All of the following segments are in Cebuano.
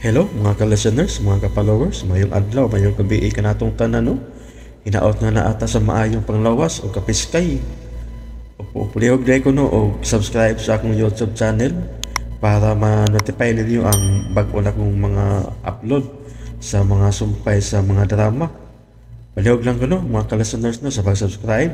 Hello mga ka-listeners, mga ka-followers, mayong adlaw, mayong gabi kanatong tanan, no? Hinaot nga naata sa maayong panglawas o kapiskay. Upulihog dahil ko, no, o subscribe sa akong YouTube channel para ma-notify ninyo ang bago na kong mga upload sa mga sumpay sa mga drama. Palihog lang ko, no, mga ka-listeners, no, sa pag-subscribe.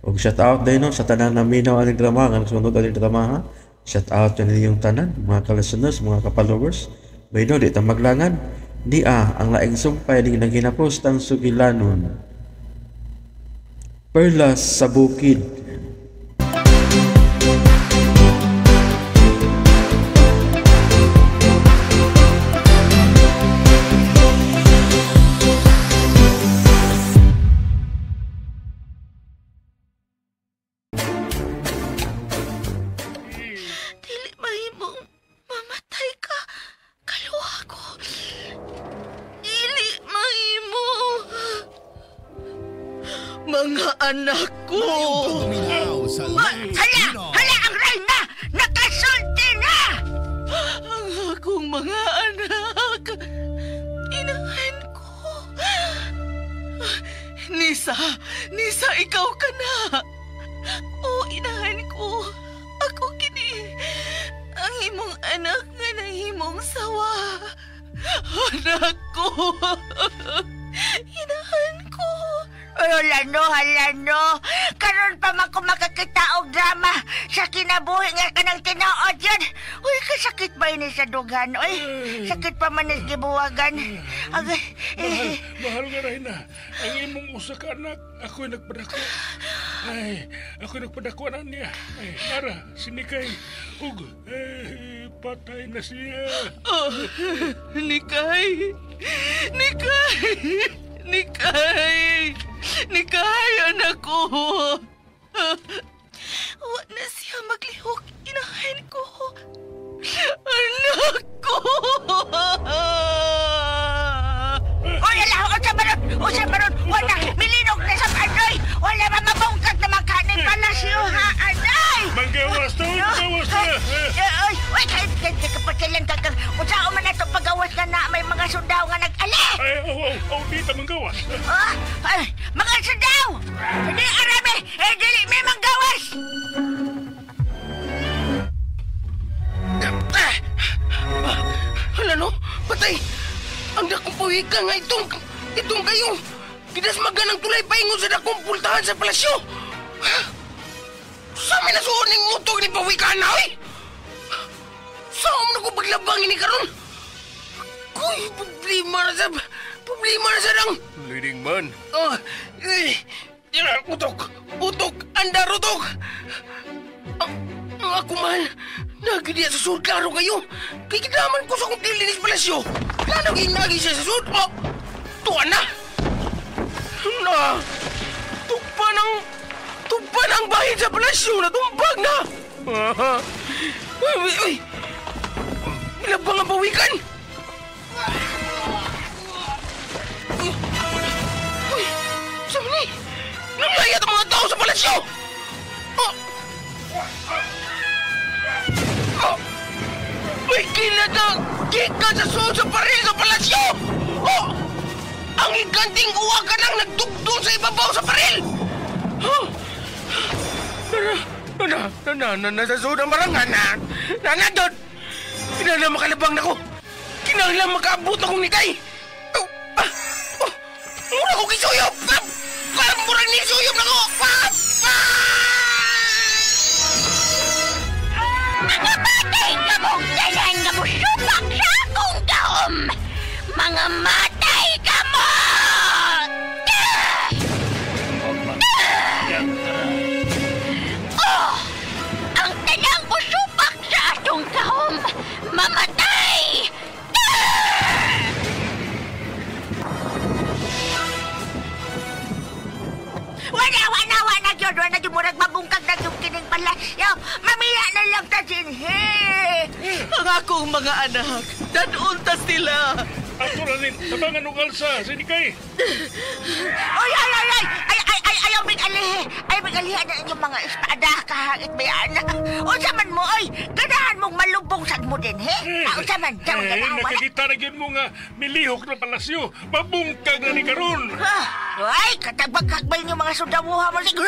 O shout out din, no, sa tanan na minaw aning drama, ang sunod aning drama, ha. Shout out ninyong tanan, mga ka-listeners, mga ka-followers. Bayno, di tamaglangan, di ang laing sumpay ni naghinapos tang sugilanon. Perlas sa bukid. Dili mahimong mamatay ka. Kaluha ko. Dili mahimo. Mga anak ko. Hala! Hala ang reyna! Nakasulti na! Ang akong mga anak. Inahan ko. Nisa, Nisa, ikaw ka na. O, inahan ko. Ako kini. Ang imong anak nga nahimong sawa. Anak ko. Inahan ko. Hala no, hala no. Karon pa man ko makakita og drama sa kinabuhi nga kanang tinuod yun. Uy, kasakit ba ini sa dughan? Uy, sakit pa man ni gibuwagan. Agay, eh, Mahal nga Reyna, ang imong usa ka anak, ako'y nagpadako. Ay, ako'y nagpadako na niya. Ay, ara, sinikay. Ug, eh, patay na siya. Oh, Nikay! Nikay! Nikay! Nikay, anak ko! Wa na siya maglihok, inahan ko. Anak ko! Uy, hala, unsa ba ron? Unsa ba ron? Wala, milinog na sa panoy. Wala ba mabungkag na makanin palasyo, ha, anay? Manggawas to, manggawas na. Ay, uy, kahit kapatilan ka, unsa man na itong pagawas na na may mga sundao nga nag-ali? Ay, oh, di ta manggawas. Ah, ay, mga sundao! Hindi arami, eh, dili may manggawas! Hala no, patay! Ang dakong pawikan nga itong kayo! Gidasmagan ang tulay paingon sa dakong pultahan sa palasyo! Sa amin nasuon ning utog ni pawikan na, oy! Saan mo na ko paglabang ini karon? Kuy, problema na sa dang! Leading man. Oh, eh, utok! Utok! Andar utok! Ang ako mahal, nagidiya sa sud, klaro kayo. Kikidaman ko sa akong tilinis palasyo. Lalo ginagi siya sa sud. Oh, tuwan na! Na! Tugpa ng bahin sa palasyo! Natumbag na! Uy, uy, uy! Bilabang ang pawikan! Uy! Uy! Saan ni? Nanglayat ang mga tao sa palasyo! Oh! Oh! May kinatang gikan sa suod sa paril sa palasyo! Oh! Ang higanting uwa ka nang nagdugdong sa ibabaw sa paril! Huh? Na, sa suod ang barangan na! Nanadot! Kinahanglan makalabang na ko! Kinahanglan makaabot akong nikay! Oh! Ah! Oh! Mura ko kisuyop! Ah! Parang murang nisuyop na ko! Ah! Ah! Mga matay ka mong tanan nga musupak sa akong kaom! Mga matay ka mo! Oh! Ang tanang musupak sa atong kaom, mamatay! Wala, wala, wala, gyud, wala gyud, murag mabungkag na gyud kining palasyo. Mamaya na lang ta dinhi. Ang akong mga anak, dadun ta sila. Ato na rin, tabangan og alsa, si Nikay. Oy, ay, ay, ay, ay, ay, ay, ayaw Ayaw mig-alihi. Ayaw mig-alihi na inyong mga espada kahangit may anak. Unsa man mo, oy. Ganahan mong malubong sad mo din, he? Unsa man? Eh, nakakita na yun mo nga milihok na palasyo. Mabungkag na ni karon. Ay, katagbag-kagbay niyo mga sundawuha mo. Siguro,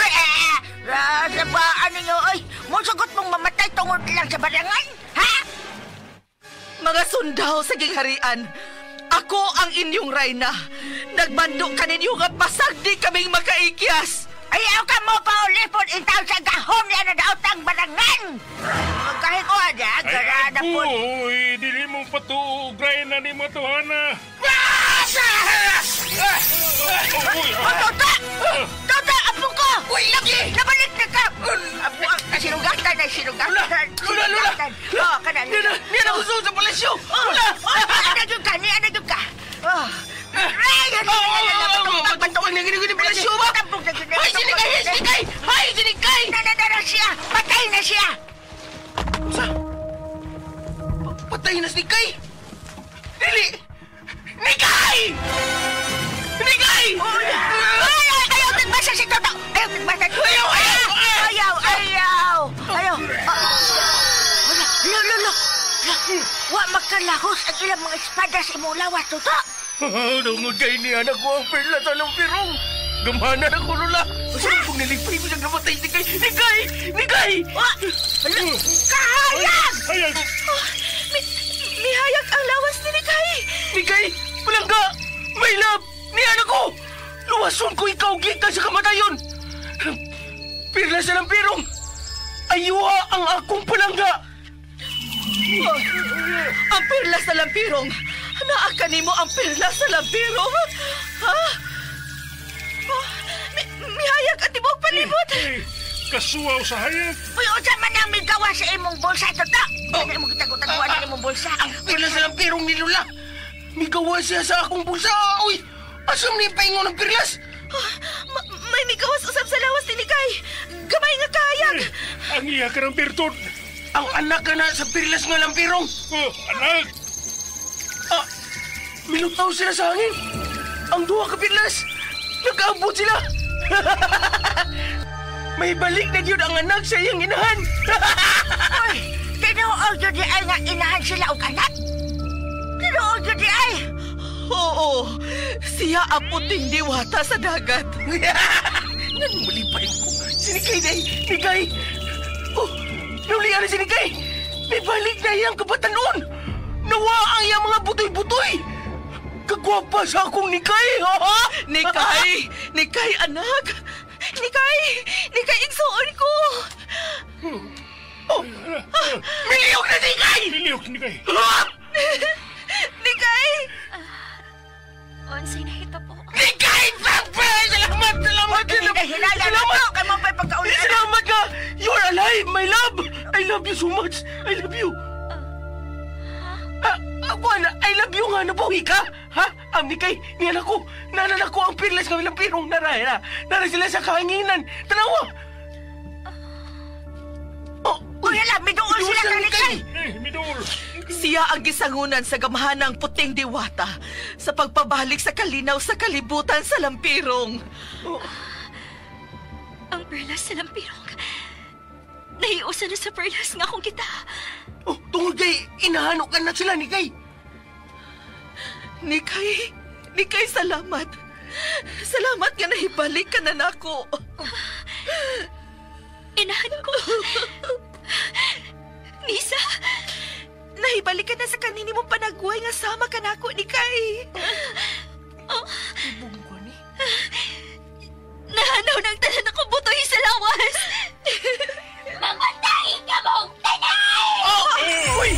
sabaan ninyo, oy. Musugot mong mamatay tungod lang sa barangan, ha? Mga sundaw sa gingharian, ako ang inyong rayna. Nagbando ka ninyo nga pasag di kaming makaikyas. Ayaw ka mo paulipon in taon sa gahom niya na daotang barangan. Kahit ko, garana po. Uy, dili mo patuog, rayna ni Matuhana. Oh, Tota! Tota, apo ko! Uy, lagi! Nabalik na ka! Apo, sinugatan na, sinugatan. Lula, Lula! Oh, kana. Niya na gusto sa palasyo! Lula! Ano yun ka? Niya na yun ka? Ay, Matupang na ginigin yung palasyo ba? Ay, sinikay! Sinikay! Ay, sinikay! Nanadara siya! Patay na siya! Sa? Patay na sinikay? Dili! Nikay! Nikay! Ay, ayaw, nagbasa si Toto! Ayaw, nagbasa! Ayaw, ayaw! Ayaw, ayaw! Ayaw! Lo, lo, lo! Wa makalahos ang ilang mga espada sa imong lawas, Toto! Nungod kay niya na ko ang perla sa lampirong. Gamana na ko, Lola. Kung nilipay mo siyang namatay, Nikay! Nikay! Nikay! Kahayag! Hayag! Mihayag ang lawas ni Nikay! Nikay! Palangga! My love! Niya na ko! Luwason ko ikaw gikan sa kamatayon! Perla sa lampirong! Ayuha ang akong palangga! Ang perla sa lampirong! Naa kanimo ang perla sa lampirong? Ha? Oh, mihayag at tibok palibot! Kasuwaw sa hayag! Uy, unsa man ang migawa sa imong bulsa, Toto? Ano imong gitagutaguan na imong bulsa? Ang perla sa lampirong ni Lola! Migawa siya sa akong bulsa! Uy! Asam ni paingon ng perlas? May migawas usab sa lawas ni Nikay! Gamay nga kahayag! Ang iya ka ng birtud! Ang anak ka na sa perlas nga lampirong! Oh, anak! Ah, milutaw sila sa hangin! Ang duha ka perlas! Nag-aabot sila! May balik na yun ang anak sa iyang inahan! Uy, tinuod yun di ay nga inahan sila og anak? Tinuod yun di ay! Oo, siya ang puting diwata sa dagat. Nanumulipay ko. Si Nikay day, Nikay! Oh, nulian na si Nikay! May balik na iyang kabatanon! Nawa ang iyang mga butoy-butoy! Kagwapa sa akong Nikay! Ha? Nikay! Nikay, anak! Nikay! Nikay, igsuon ko! Oh! Miliyok na si Nikay! Miliyok, Nikay! Nikay! Unsay nahita po. Nikay! Papa! Salamat! Salamat! Salamat! Salamat ka! You're alive, my love! I love you so much! I love you! Ako, I love you nga! Nabuhi ka! Ha? Ang Nikay, niyan ako! Nanan ako ang pirlas ng lampirong naraya! Nara sila sa kahanginan! Tanawa! Oh, uy, ala! Miduol sila ka, Nikay! Miduol! Siya ang gisangunan sa gamhanang puting diwata sa pagpabalik sa kalinaw sa kalibutan sa lampirong. Oh. Ang perlas sa lampirong. Nahiusan na sa perlas nga akong kita. Oh, tungod kay inahanok ka na sila, Nikay. Nikay, Nikay, salamat. Salamat nga nahibalik ka na nako. Inahan ko. Nisa! Nahibalik ka na sa kanini mong panagway nga sama ka nako, Nikay. Oh. Nahanaw ng tanan akong butoy sa lawas. Mamatay ka mong tanan! Oh! Uy!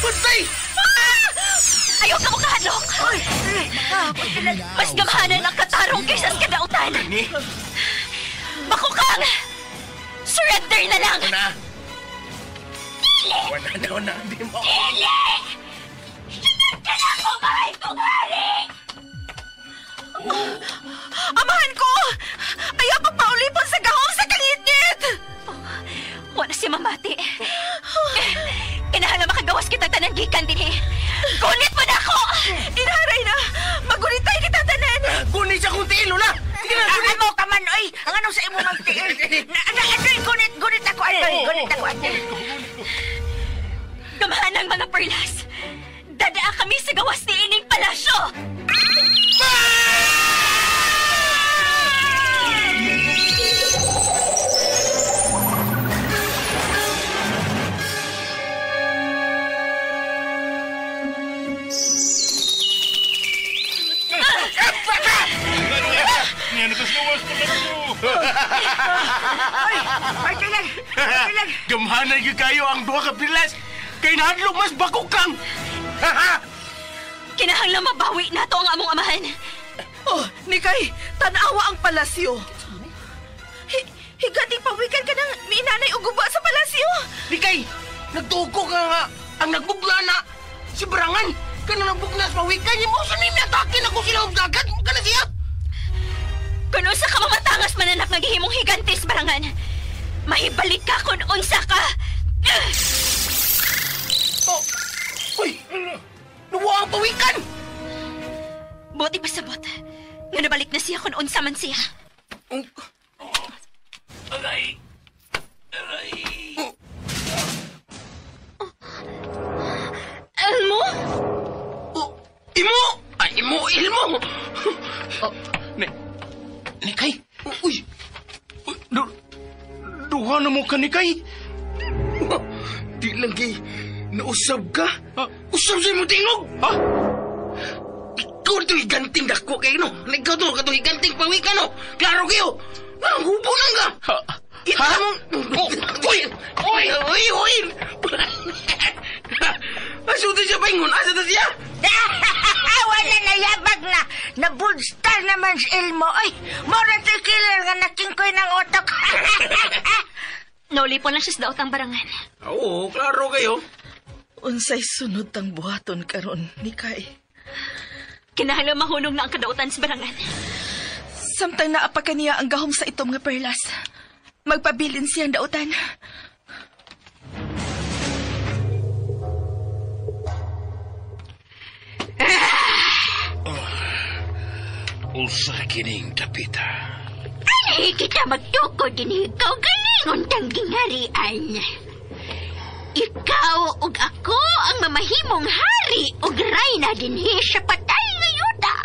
Patay! Ah! Ayaw ka mo kahadlok! Mas gamhanan ang katarong kaysa sa kadautan! Bakukang! Surrender na lang! Una! Dili! Wala na, wala. Di mo. Dili! Sunod ka na ako, mahal kong hari! Amahan ko! Ayaw pagpaulipon sa gahom sa kangitngit! Oh, wala si mamati. Kinahala makagawas kita tanan gikan din eh. Gunit mo na ako! Inaray na! Magunitay kita tanan! Gunit siya kung tiil, Lola! Sige na, gunit! Ano ka man, oy! Ang anong Na, gunit, gunit ako, Andoy. Gunit ako, Andoy. Gamahan ang mga perlas. Dadaa kami sa gawas ni ining palasyo. Ay, Martilan! Martilan! Gamhanan gyud kayo ang duha ka perlas. Kay nahadlok mas bakok kang. Kinahanglan mabawi nato ang among amahan. Oh, Nikay, tanawa ang palasyo. Higanting pawikan ka ng minanay o guba sa palasyo. Nikay, nagtuko ka nga ang nagbugla na si Barangan. Kana nagbugna sa pawikan niya mo sa nimi atake na ko sila og dagat kana siya. Kung unsa ka mamatangas mananak nga gihimong higantes, Barangan. Mahibalik ka kung unsa ka. Oh. Uy! Nuwa ang pawikan! Buti pa sabot. Nga nabalik na siya kung unsa man siya. Aray! Aray! Elmo? Oh, imo! Ay, imo, Elmo! Oh. Nikay! Uy! Duha na mo ka, Nikay! Di lang kay nausab ka? Usab sa imong tingog! Ha? Ikaw ito higanting dako kayo, no? Ikaw ito, ito higanting pawikan, no? Klaro kayo! Ang hubo lang ka! Kita mo! Uy! Uy! Uy! Uy! Asa ito siya paingon? Asa ito siya? Wala na yabag na. Nabulstar naman si Elmo. Ay, mora to killer nga nakingkoy ng utok. Naulipon lang siya sa daot ang Barangan. Oo, klaro kayo. Unsay sunod tang buhaton karon, Nikay. Kinahanglan mahulog na ang kadautan sa Barangan. Samtang naapa kaniya ang gahom sa itom nga perlas. Magpabilin siyang dautan. Usa kining dapita. Ay, kita magtukod din ikaw galingon tang gingharian. Ikaw ug ako ang mamahimong hari ug rayna dinhi sa patay nga yuta.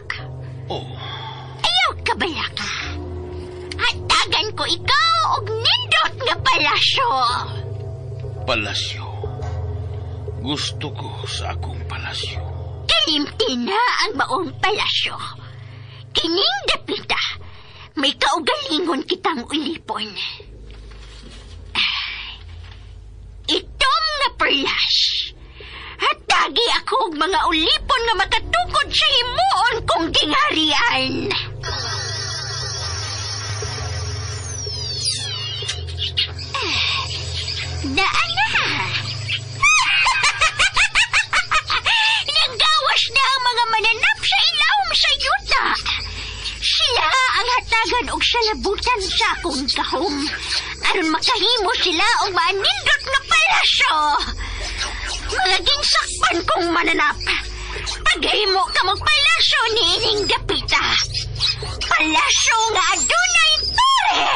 Oh. Ayaw ka balaka. Hatagan ko ikaw og nindot nga palasyo. Palasyo. Gusto ko sa akong palasyo. Kalimti na ang maong palasyo. Kining dapita, may kaugalingon kitang ulipon. Itom nga perlas. Hatagi ako og mga ulipon nga makatukod sa himuon kong gingharian. Naa na! Nanggawas na ang mga mananap sa ilawom sa yuta. Sila ang hatagan og salabutan sa akong gahom. Aron makahimo sila og maanindot nga palasyo. Mga ginsakpan kong mananap. Paghimo ka mong palasyo ni ining dapita. Palasyo nga adunay tore.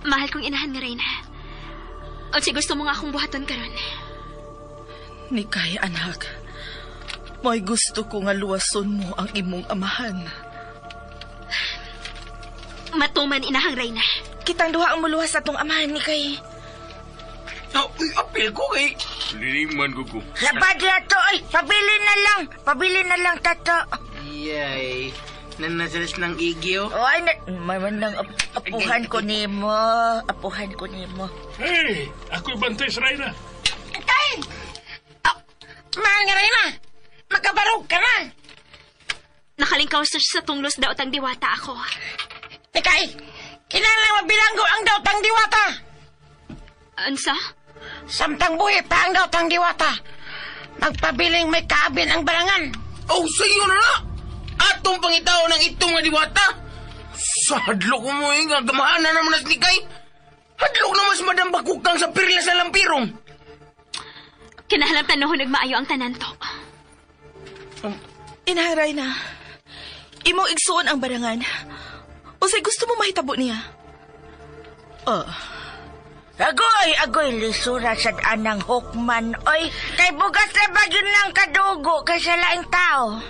Mahal kong inahan nga, Reyna. O si gusto mo nga akong buhaton karon. Nikay, anak. May gusto ko nga luwason mo ang imong amahan. Matuman, inahang Reyna. Kitang duha ang muluwas sa atong amahan, Nikay. Oh, uy, apil ko kay. Liliman ko ko. Labad na to, ay. Pabili na lang. Pabili na lang, tato. Yay. Nanasalas ng igyo. Oh, ay, na, apuhan ko nimo. Apuhan ko nimo. Hey, ako'y bantay sa Reyna. Tay! Oh, mahal nga, Reyna. Makabarog ka na. Nakalingkaw sa tunglos daot ang diwata ako. Tikay, kinahanglan mabilanggo ang daotang diwata. Unsa? Samtang buhi pa ang daotang diwata. Magpabiling may kaabin ang barangan. Oh, sayo na na! Atong pangitaw ng itong nga diwata. Sa hadlok mo eh, nga gamahan na naman as Nikay. Hadlok na mas madam bakukang sa pirla sa lampirong. Kinahanglan tanahon nagmaayo ang tanan to. Inahang Reyna, imong igsuon ang barangan. Unsay gusto mo mahitabo niya? Oh. Agoy, agoy, lisura sa anang hukman. Oy, kay bugas na ba yun lang kadugo kay sa laing tao?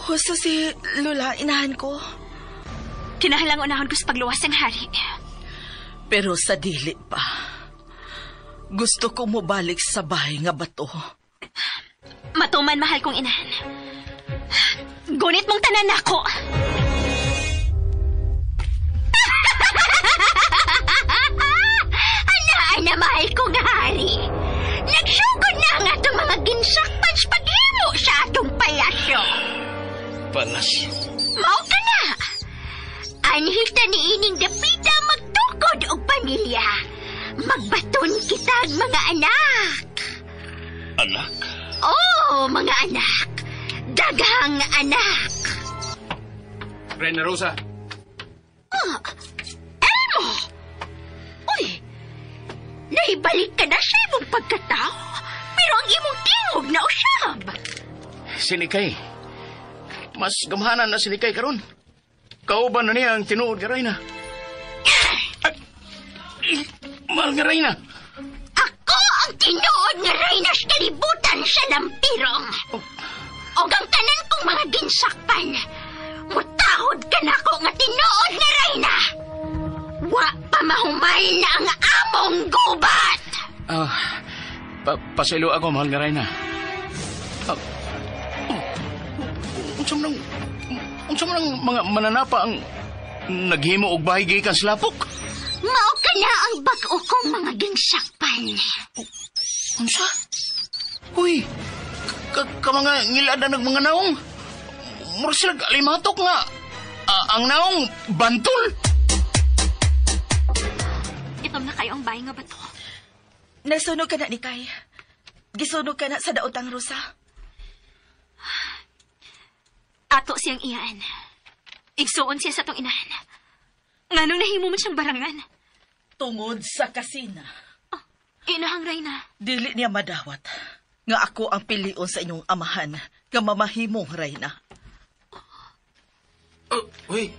Husto si Lola, inahan ko. Kinahanglang unahon ko sa pagluwas ng hari. Pero sa dili pa. Gusto ko mobalik sa bahay nga bato. Matuman, mahal kong inahan. Gunit mong tanan ako. Ana, mahal kong hari. Nagsugod na ang atong mga ginsakpan sa paghimo sa atong palasyo. Palasyo? Mao ka na. Anhita ni ining dapita magtukod og pamilya. Magbaton kitag mga anak. Anak? Oo, mga anak. Daghang anak. Reyna Rosa. Ah, Elmo! Uy! Naibalik ka na sa imong pagkatao, pero ang imong tingog na usab. Sinikay. Mas gamhanan na sinikay karon. Kauban na niya ang tinuod nga Reyna. Ay, mahal nga Reyna. Ako ang tinuod nga Reyna sa kalibutan sa lampirong. Og ang tanan kong mga ginsakpan, mutahod ka na ko nga tinuod nga Reyna. Wa pa mahumal na ang among gubat. Pasaylo ako, mahal nga Reyna. Unsa man ang mga mananapa ang naghimo og bahay gikan sa lapok? Mao ka na ang bag-o kong mga ginsakpan. Unsa? Uy, ka mga ngilada ng mga naong. Mura sila alimatok nga. Ang naong bantol. Itom na kayo ang bahay nga bato. Nasunog ka na ni Kai. Gisunog ka na sa daotang Rosa. Ato siyang iyaan. Igsuon siya sa atong inahan. Nganong nahimo man siyang barangan? Tungod sa kasina. Oh, inahang Reyna. Dili niya madawat nga ako ang pilion sa inyong amahan nga mamahimong Reyna. Oh, uy.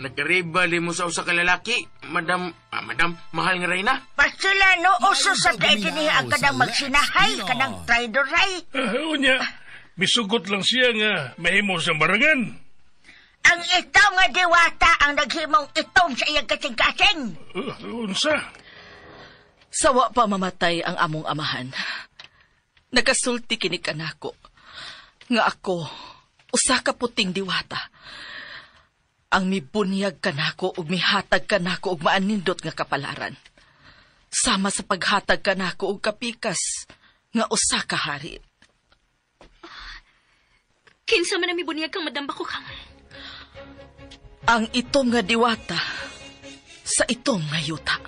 Nagkaribali mo sa usa ka lalaki, madam, mahal nga Reyna. Pasila no, uso sa daigin niya ang kanang magsinahay, kanang traidoray. Unya, misugot lang siya nga mahimo siyang barangan. Ang itom nga diwata ang naghimong itom sa iyang kasing-kasing. Unsa? Sawa pa mamatay ang among amahan. Nagasulti kini kanako nga ako, usa ka puting diwata. Ang mibunyag kanako ug mihatag kanako og maanindot nga kapalaran. Sama sa paghatag kanako og kapikas nga usa ka hari. Kinsa man ang mibunyag kang Madam Bakukang? Ang itom nga diwata sa itom nga yuta.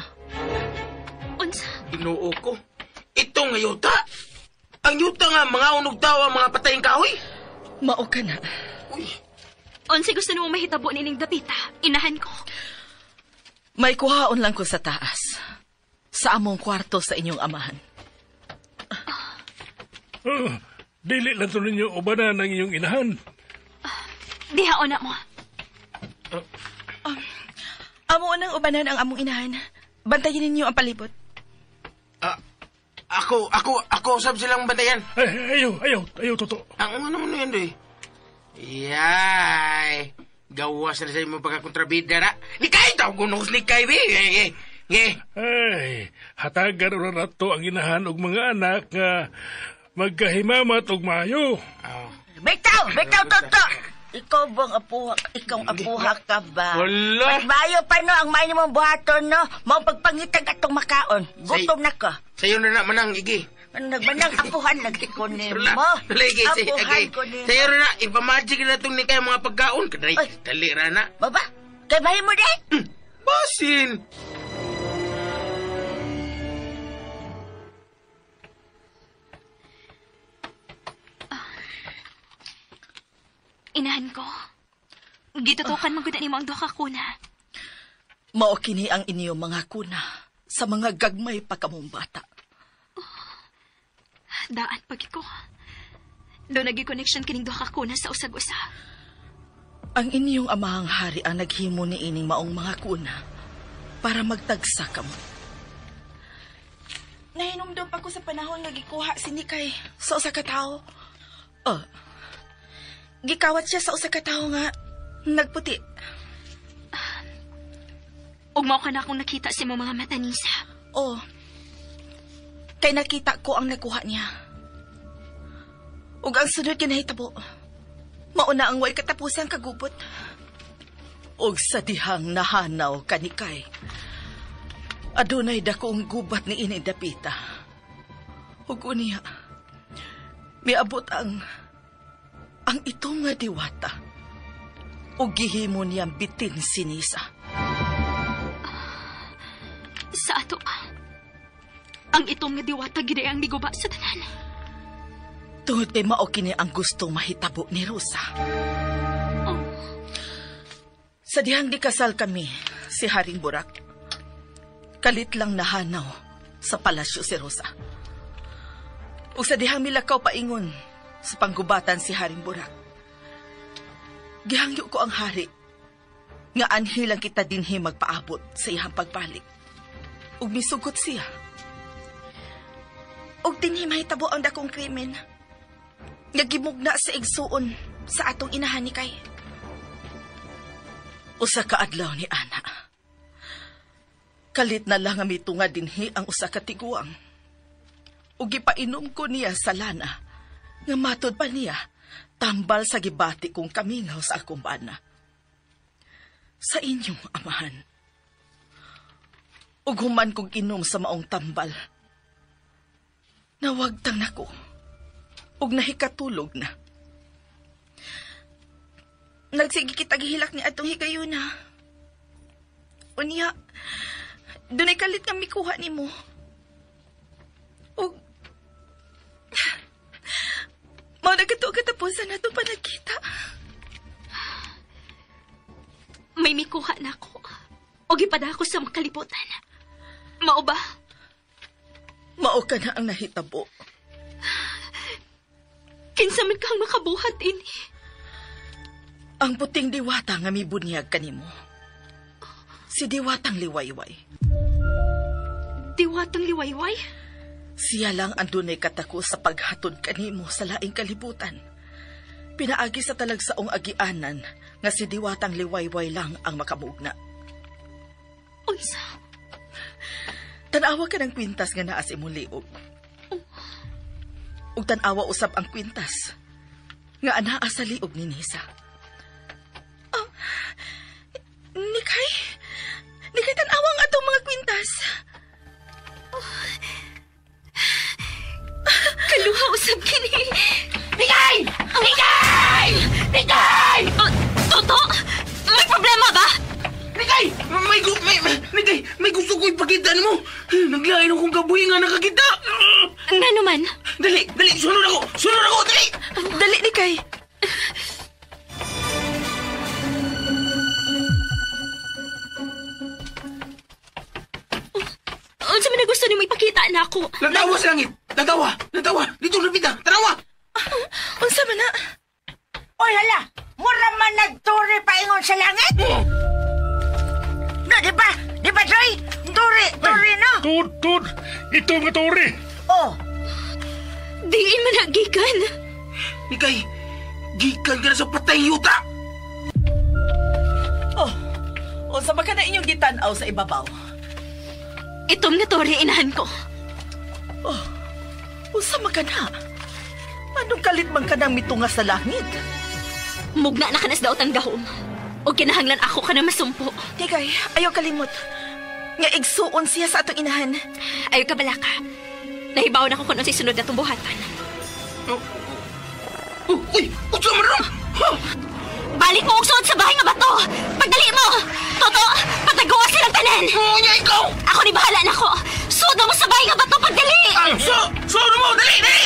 Unsa? Ginoo ko. Ito nga yuta? Ang yuta nga mga unog daw ang mga patayng kahoy? Mao ka na. Uy. Unsa gusto nimo mahitabo nining dapita? Inahan ko. May kuhaon lang ko sa taas. Sa among kwarto sa inyong amahan. Dili lang to ninyo ubanan ang inyong inahan. Dihaon na mo. Amo nang ubanan ang among inahan. Bantayin ninyo ang palibot. Ako sab silang bantayan. Ay, ayaw, totoo. Ang ano mo yan, doy? Yay! Gawas na sa imong pagkakontrabida na. Nikay, tawag ko ni Kay, be. Ay, hatagan na nato ang inahan og mga anak nga magkahimamat og maayo. Oh. Bitaw, toto. Ikaw bang apuha? Ikaw apuha ka ba? Wala. Mas maayo pa no, ang maayo mong buhaton no. Mao pagpangitag atong makaon. Gutom na ka. Sayo na na manang, Igi. Nagmanang apuhan lagi ko nimo. Apuhan ko nimo. Sayo na, ipamagic na itong ni kayo mga pagkaon. Kadray, dali ra na. Baba, kay bahin mo din? Basin! Inahan ko. Gitutukan man gud nimo ang duha ka kuna. Mao kini ang inyong mga kuna sa mga gagmay pa kamong bata. Daan pagi ko. Doon naging connection kining duha ka kuna sa usag-usa. Ang inyong amahang hari ang naghimo ni ining maong mga kuna para magtagsa kamo. Nahinumdum pa ko sa panahon nga gikuha si Nikay sa usa ka tawo. Oh, gikawat siya sa usa ka tawo nga nagputi. Ug mao ka na akong nakita sa imong mga mata, Nisa. Oh, kay nakita ko ang nakuha niya. Ug ang sunod nga nahitabo, mauna ang way katapusang kagubot. Ug sa dihang nahanaw kanikay, adunay dakong gubat ni ini dapita. Ug unya, miabot ang itom nga diwata. Ug gihimo niyang bitin si Nisa. Sa ato pa, ang itom nga diwata gid ang miguba sa tanan. Tungod kay mao kini ang gustong mahitabo ni Rosa. Oh. Sa dihang gikasal kami, si Haring Burak, kalit lang nahanaw sa palasyo si Rosa. Ug sa dihang milakaw paingon sa panggubatan si Haring Burak, gihangyo ko ang hari nga anhi lang kita dinhi magpaabot sa iyang pagbalik. Ug misugot siya. Ug dinhi mahitabo ang dakong krimen nga gimugna sa igsuon sa atong inahan ni Kay. Usa ka adlaw ni Ana, kalit na lang nga mitunga dinhi ang usa ka tiguang. Ug gipainom ko niya sa lana nga matod pa niya tambal sa gibati kong kamingaw sa akong bana. Sa inyong amahan. Ug human kong inom sa maong tambal, nawagtang nako ug nahikatulog na. Nagsige kita gihilak ni atong higayuna. Unya, dunay kalit nga mikuha nimo. Ug mao na kato katapusan natong panagkita. May mikuha na ako. O gipada ako sa makalibutan. Mao ba? Mao ka na ang nahitabo. Kinsa man kang makabuhat ini. Ang puting diwata nga mibunyag kanimo. Si Diwatang Liwayway. Diwatang Liwayway? Siya lang ang dunay katako sa paghatod kanimo sa laing kalibutan. Pinaagi sa talagsaong agianan nga si Diwatang Liwayway lang ang makamugna. Unsa? Tanawa ka ng kwintas nga naa sa imong liog. Ug tanawa usab ang kwintas nga anaa sa liog ni Nisa. Oh, Nikay? Nikay, tanawa ang atong mga kwintas. Oh. Kaluha usab kini. Nikay! Nikay! Nikay! Toto! May problema ba? Nikay! Nikay! May gusto ko ipakita nimo. Naglain akong kabuhi nga nakakita. Nga naman. Dali! Dali! Sunod ako! Sunod ako! Dali! Dali, Nikay! Unsa man na gusto nimo ipakita na ako? Natawa sa langit! Natawa! Natawa! Dito napita! Tanawa! Unsa man na? Oy, hala! Mura man nagturi paingon sa langit? No, di ba? Di ba, Joy? Turi! Turi, no? Tur! Ito nga turi! Oh! Diin man na, gikan! Nikay, gikan ka na sa patay yuta! Oh! Unsa ba ka na inyong gitanaw sa ibabaw? Itong nga turi inahan ko. Oh, unsa man ka na? Anong kalit man ka nang mitunga sa langit? Mugna na ka nas daot ang gahom. O kinahanglan ako ka na masumpo. Tikay, ayaw kalimot. Nga igsuon siya sa atong inahan. Ayaw ka balaka. Nahibaw na ko kung unsay sunod na tumbuhatan. Uy! Unsa man ron? Balik mo og suod sa bahay nga bato! Pagdali mo! Toto! Pataguwa silang tanan! Unya ikaw! Ako ni bahala na ko! Suod na mo sa bahay nga bato! Pagdali! Suod mo! Dali! Dali!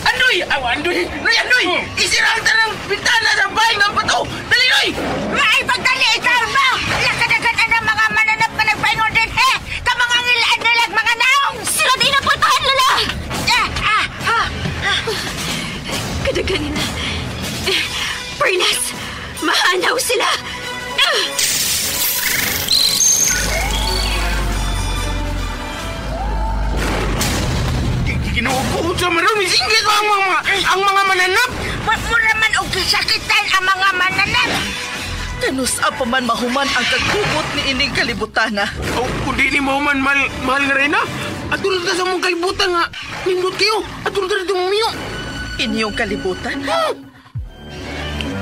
Andoy! Aw, Andoy! Noy, Andoy! Isira ang tanang bintana sa bahay nga bato! Dali, Noy! Maay pagdali ikaw mo! Lakadagan ang mga mananap nga nagpaingon din! Eh! Kamang ngilaan nilag mga naong! Sira din ang pultahan, Lola! Unsa man ron, misinggit ang mga mananap. Mura man og gisakitan ang mga mananap. Kanusa pa man mahuman ang kagkubot ni ining kalibutana. Oh, kundi ni mahuman, mahal nga rin ha. Atulad ka sa mong kalibutan nga. Nindot kayo. Atulad ka dito mumiyo. Inyong kalibutan? Oh.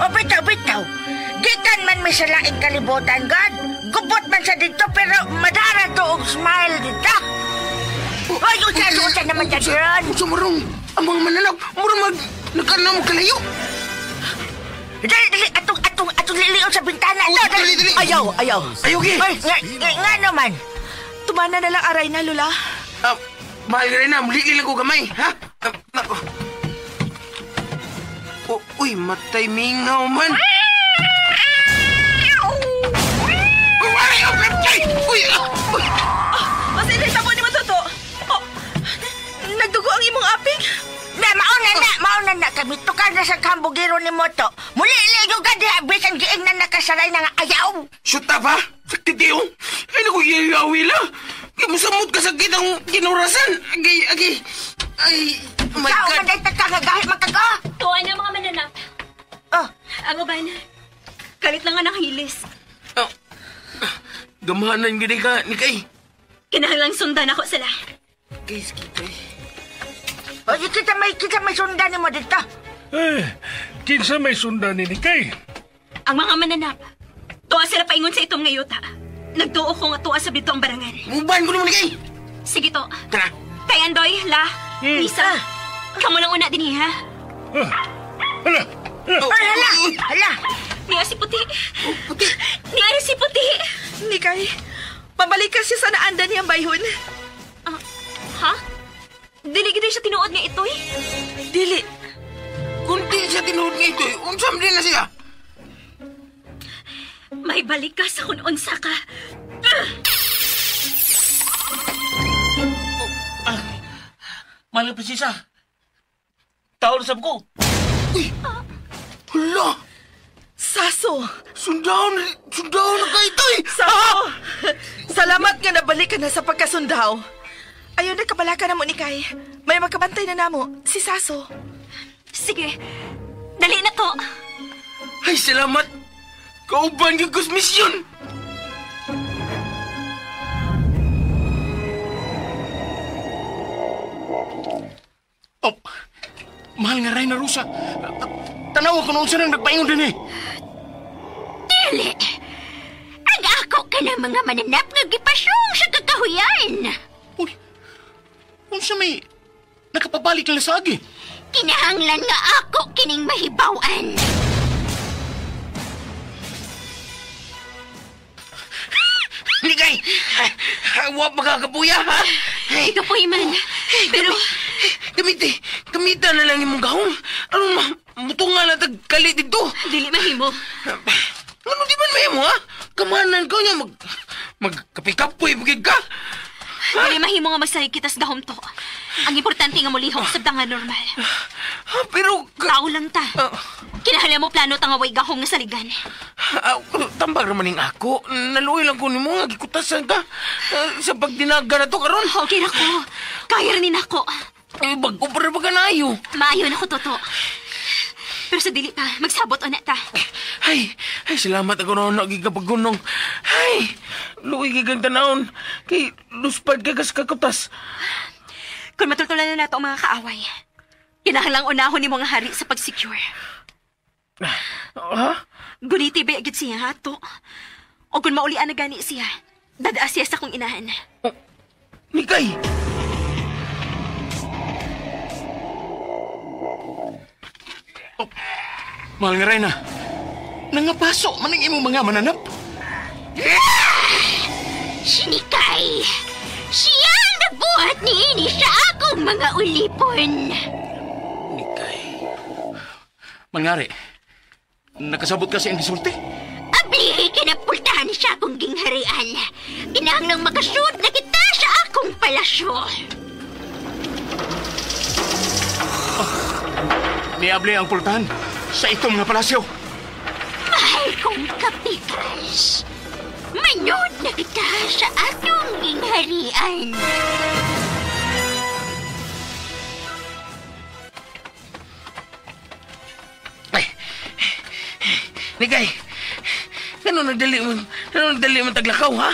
O, bitaw. Gikan man may sa laing kalibutan, God. Gubot man sa dito, pero madara to og smile dito. Ay, unsa naman dyan ron. Unsa marong ang mga mananap. Mura mag nagkana mo kalayo. Dali, atong lilion sa bintana. Dali. Ayaw. Ayaw, gi. Ay, nga naman. Tumana na lang aray na, Lola. Mahal ka rin na, muli lang ko gamay, ha? Uy, matay mingaw man. Uy! Masinay tabo ni Matuto. Oh, nagdugo ang imong aping. Na, mauna na kami. Tukar na sa kambugiro ni Moto. Muli, iligo ka diha. Bisan giing na nakasaray na nga ayaw. Shoot up, ha? Sakit yun. Ay, naku, yayawi lang. Musamot ka sakit ang kinurasan. Agay. Ay, oh my Sao God. man ay takagagahit magkago? Tuwa na mga mananap. Oh. Ang uban, kalit lang nga nakahilis. Oh. Gamahanan gini ka, Nikay. Kinahanglang sundan ako sila. Guys, kita. O, kita may sundan ni mo dito. Eh, kinsa may sundan ni Nikay? Ang mga mananap. Tuwa sila paingon sa itong ngayuta. Nagtuo ko nga tuwa sa dito ang barangan. Muban ko naman, Nikay. Sige to. Tara. Kay Andoy, La, Lisa. Kamu lang una din, ha? Hala! Oh, Ay, hala! Niya si Puti. Oh, Puti. Niya si Puti. Nikay, pabalikan siya sa naandan niyang bayhon. Ha? Dili gid siya tinuod nga ito, eh. Dili. Kung di siya tinuod nga ito, eh, unsam din na siya. May balik ka sa kung unsa ka. Mahal nga prinsesa. Tao na sab ko. Uy! Hala! Saso! Sundaon! Sundaon na kayo ito eh! Saso! Salamat nga nabalik ka na sa pagkasundaw. Ayaw na kabalaka na mo ni Kai. May magkabantay na namo, si Saso. Sige, dali na to. Ay, salamat! Kauban yung misyon! Oh, mahal nga Reyna Rosa. Tanawa ko noon siya nang nagpaingon din eh. Dili! Ang ako ka ng mga mananap nga gipasyong sa kakahuyan. Uy, unsa may nakapabalik na sa agi? Kinahanglan nga ako kining mahibawan. Nikay! Wa magkakapuya, ha? Ikapoy man. Pero... Gamita na lang imong gahong. Anong mutunga na tagkalit dito? Dili mahimo. Ano di man mahimo, ha? Kamanan ko niya, magkapi-kapoy, bukid ka. Dili mahimo nga magsahig kita sa gahom to. Ang importante nga mulihok sa nga normal. Pero... Tao lang ta. Kinahanglan mo plano tangaway gahong nga saligan. Tambag naman yung ako. Naluoy lang ko nimo nga gikutasan ka. Sa pagdinaga na to karon. Okay na ko. Kaya rin ako. Eh, bago pa rin ba ka naayo? Maayo na ko, Toto. Pero sa dili pa, magsabot o na ta. Ay, salamat ako noon nagigabaggunong. Ay, luoy gigang tanawon. Kay luspad ka kas kakutas. Kung matultulan na nato ang mga kaaway, kinahanglang unahon ni mga hari sa pag-secure. Ha? Guniti ba agad siya, ha, to? O kung maulian na gani siya, dadaa siya sa kong inahan. Oh, Nikay! Oh, mahal nga, Reyna. Nangapaso man ang imong mga mananap. Si Nikay! Siya ang nagbuhat ni ini sa akong mga ulipon. Nikay. Mangari, nakasabot kasi ang gisulti. Ablihi kinapultahan siya akong gingharian. Kinahanglang makasud na kita sa akong palasyo. Oh, niabli ang pultahan sa itong nga palasyo. Mahal kong kapikas, manood na kita sa atong gingharian. Nikay, ano nagdali mo taglakaw, ha?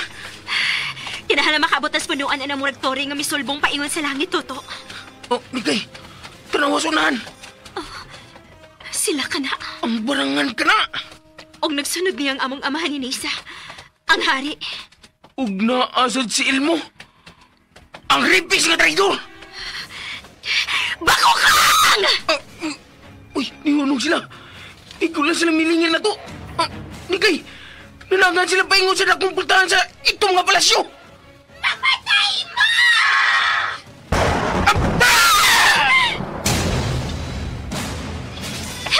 Kinahanglan makaabot tas punuan ang murag tore nga misulbong paingon sa langit, Toto. Oh, Nikay, tanawa sa unahan. Oh, sila ka na. Ang barangan ka na. Og nagsunod niyang among amahan ni Nisa, ang hari. Ug naasad si Ilmo. Ang ripis nga traidor! Bako kang! Uy, nihunog sila. Ikaw lang sila milingin na to. Nikay, nanagan sila paingon sa dakong pultahan sa itong nga palasyo. Mamatay mo!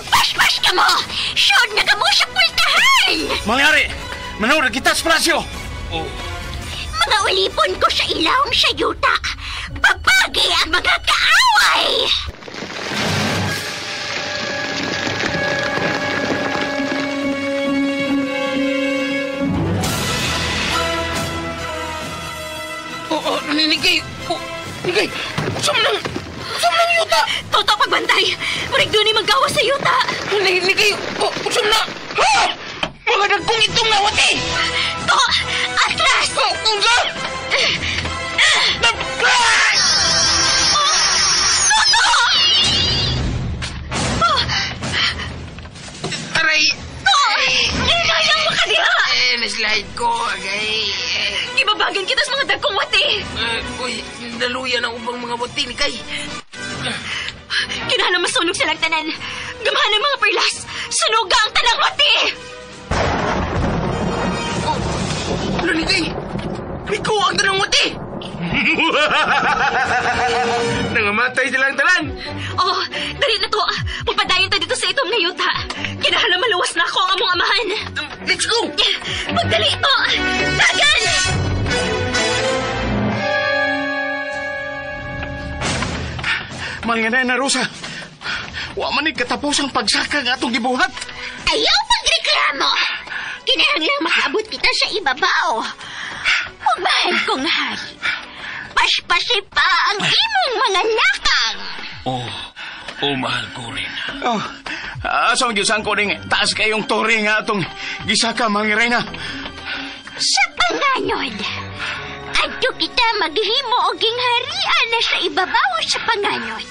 Paspas ka mo! Sure na ka mo sa pultahan! Mangyari, manood kita sa palasyo. Oh. Mga ulipon ko sa ilawom sa yuta. Babagi ang mga kaaway! Nikay! Nikay! Saan ng yuta? Toto, pagbantay! Murag doon ay magawa sa yuta! Nikay! Saan na? Ha! Mga dagkong itong nawati! To! Atras! Unsa? Toto! Aray! To! Kaya mo ka diha! Naslide ko, agay. Gibabagan kita sa mga dagkong wati. Uy, naluya na ubang mga wati, Nikay. Kinahanglan masunog silang tanan. Gamahan ang mga perlas. Sunuga ang tanang wati! Oh, ano, Nikay? Ikaw ang tanang wati! Nangamatay silang tanan! Oh, dali na to. Magpadayon ta dito sa itong ngayuta. Kinahanglan maluwas na ako ang among amahan. Let's go! Magdali to! Dagan! Mga na Rosa, wa man ni katapos ang pagsaka nga atong gibuhat. Ayaw pagreklamo! Kinahanglan makaabot kita sa ibabaw. Ug mahal kong hari, paspasi pa ang imong mga lakang. Oh, mahal ko rin. Oh, asa man gyud ko ning taas kayong tore nga atong gisaka, mga reyna. Sa panganod, adto kita maghimo og gingharian na sa ibabaw sa panganod.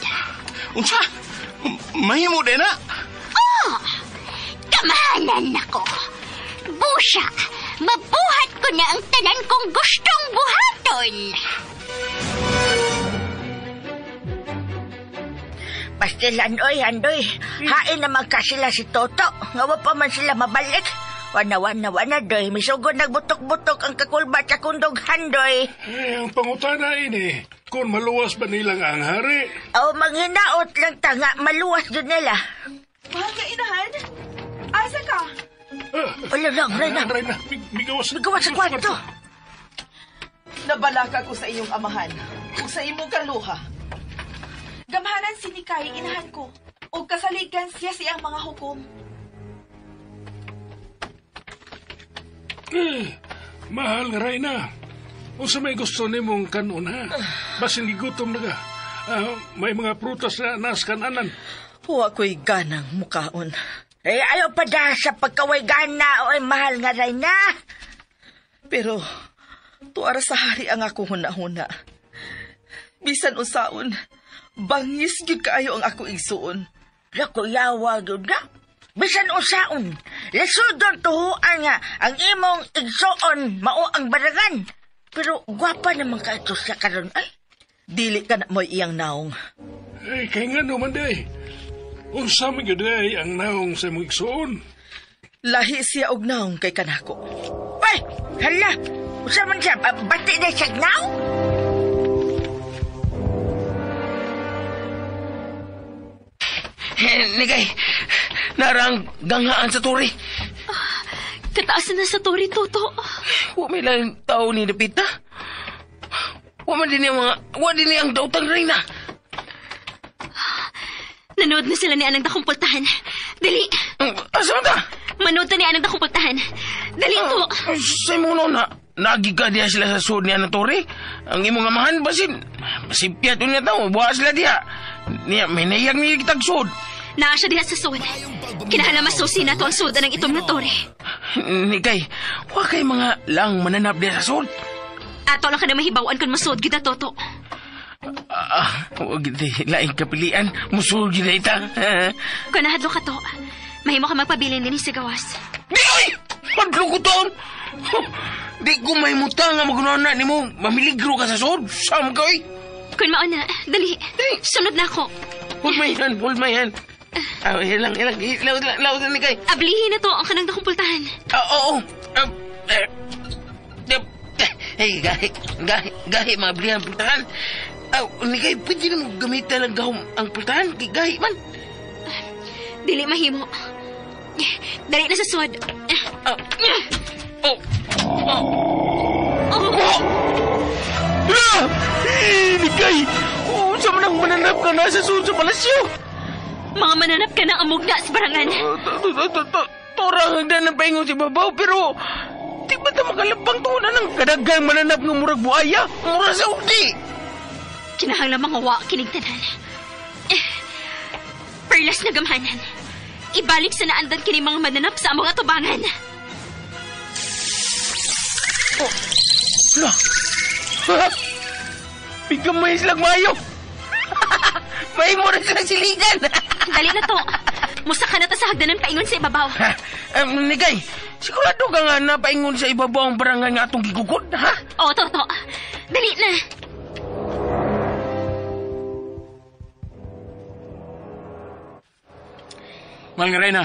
Unsa? Mahimo din na? Oh, kamahalan nako. Busa, mabuhat ko na ang tanan kong gustong buhaton. Pastilan, oy, Andoy. Hain naman ka sila si Toto. Nga wa pa man sila mabalik. Wana, doy. Misugod nagbutok-butok ang kakulba sa kundog, Handoy. Eh, ang pangutana ini, kung maluwas ba nilang ang hari? O, manghinaot lang ta nga, maluwas doon nila. Mahal ka, inahan? Asa ka? Wala lang, Reyna. Reyna, migawas. Migawas sa kwarto. Nabalaka ko sa iyong amahan, ug sa imong kaluha. Gamhanan si Nikay, inahan ko, ug kasaligan siya sa iyang mga hukom. Eh, mahal nga, Reyna. Unsa may gusto nimong kanon, ha? Basin gigutom na ka. May mga prutas na nas kananan. Huwa ko'y ganang mukaon. Eh, ayaw pa da sa pagkaway gana, oy, mahal nga, Reyna. Pero, tuara sa hari ang akong huna-huna. Bisan usaon, bangis gyud kaayo ang ako igsuon. Lako, yawa gyud na. Bisan usaon, lisodon tuhuan nga ang imong igsuon mao ang barangan. Pero gwapa naman ka ito sa karon ay. Dili ka na mo'y iyang naong. Eh, kay nga naman day. Unsa man gyud day ang naong sa imong igsuon? Lahi siya og naong kay kanako. Ay, hala! Unsa man siya? Bati na siya naong? Nikay, narang ganghaan sa turi. Kataasan na sa turi, Toto. Wa may lang tao ni Dapita. Wa man din ang dautang reyna. Nanood na sila ni Anang Dakong Pultahan. Dali. Asa man ta? Manood na ni Anang Dakong Pultahan. Dali po. Sa imong noon na, nagi ka diya sila sa sud ni Anang Tore. Ang imong amahan, basin, basipyat niya tao, buha sila diya. Niya, may nayag ni kitag sud. Naa siya diha sa sud. Kinahanglan masusi nato ang suda ng itom na tore. Nikay, wa kay mga lang mananap diya sa sud. Ato lang ka na mahibawan kung masud gid na Toto. Wag di laing kapilian, musud gid ita. Kung nahadlo ka to, mahimo ka magpabilin din sa gawas. Di oy! Madlo ko taon! Di ko mahimuta nga magunana nimo, mamiligro ka sa sud. Sam ka oy! Kung mauna, dali. Sunod na ako. Hold my hand, hold my hand. Ilang, laos ni kay. Ablihin na to ang kanang nakumpultahan. Oo. Hey, gahi, maablihan pultahan. Ni kay, pwede na mo gamitan ang gahom ang pultahan. Gahi man. Dili mahimo. Dali na sa suwad. Ni kay, sa manang mananap ka na sa suwad sa palasyo. Mga mananap ka na amugna sa barangan. Torang hagdan ng paingon si babaw, pero di ba ta makalabang to na ng kadagang mananap ng murag buaya? Mura sa udi! Kinahanglan mga wa kinig tanan. Perlas na gamhanan. Ibalik sa naandan kini mga mananap sa among atubangan. Oh, la! Ha? Bigamay silang mayo! May mura silang siligan! Dali na to. Musa ka na ta sa hagdanan paingon sa ibabaw. Nigay, sigurado ka nga na paingon sa ibabaw ang barangay nga atong gigugod, ha? Oo, Toto. Dali na. Mahal nga, Reyna.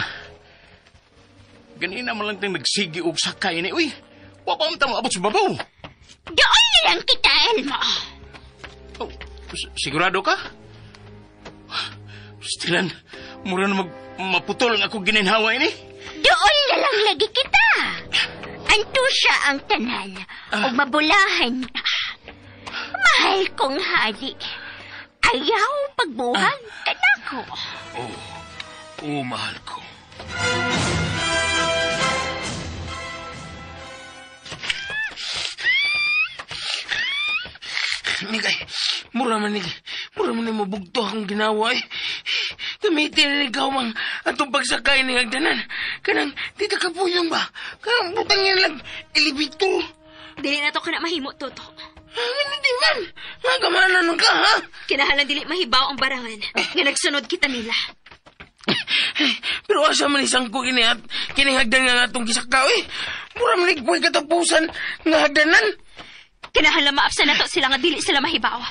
Ganina man lang tayong nagsigi og sakay ni. Uy, wapam ta maabot sa babaw. Doon na lang kita, Elmo. Oh, sigurado ka? Stilan, mura na maputol ang ako gininhawa ini. Doon na lang lagi kita. Anto siya ang tanan, o mabulahan ka. Mahal kong hari. Ayaw pagbuhag kanako. Oh, mahal ko. Nigay, mura man ni mabugto akong ginawa eh. Gamitin na ikaw mang atong pagsakay ni hagdanan. Kanang, di ta kapuyong ba? Kanang butang yan lang, elevator. Dili na to ka na mahimo, Toto. Ano di man? Magamanan ka, ha? Kinahalang dili mahibaw ang barangan nga nagsunod kita nila. Pero asa man isang ko kini at kinihagdan nga atong gisakaw eh. Mura man igpoy katapusan nga hagdanan. Kinahanglan maapsan na to sila nga dili sila mahibaw.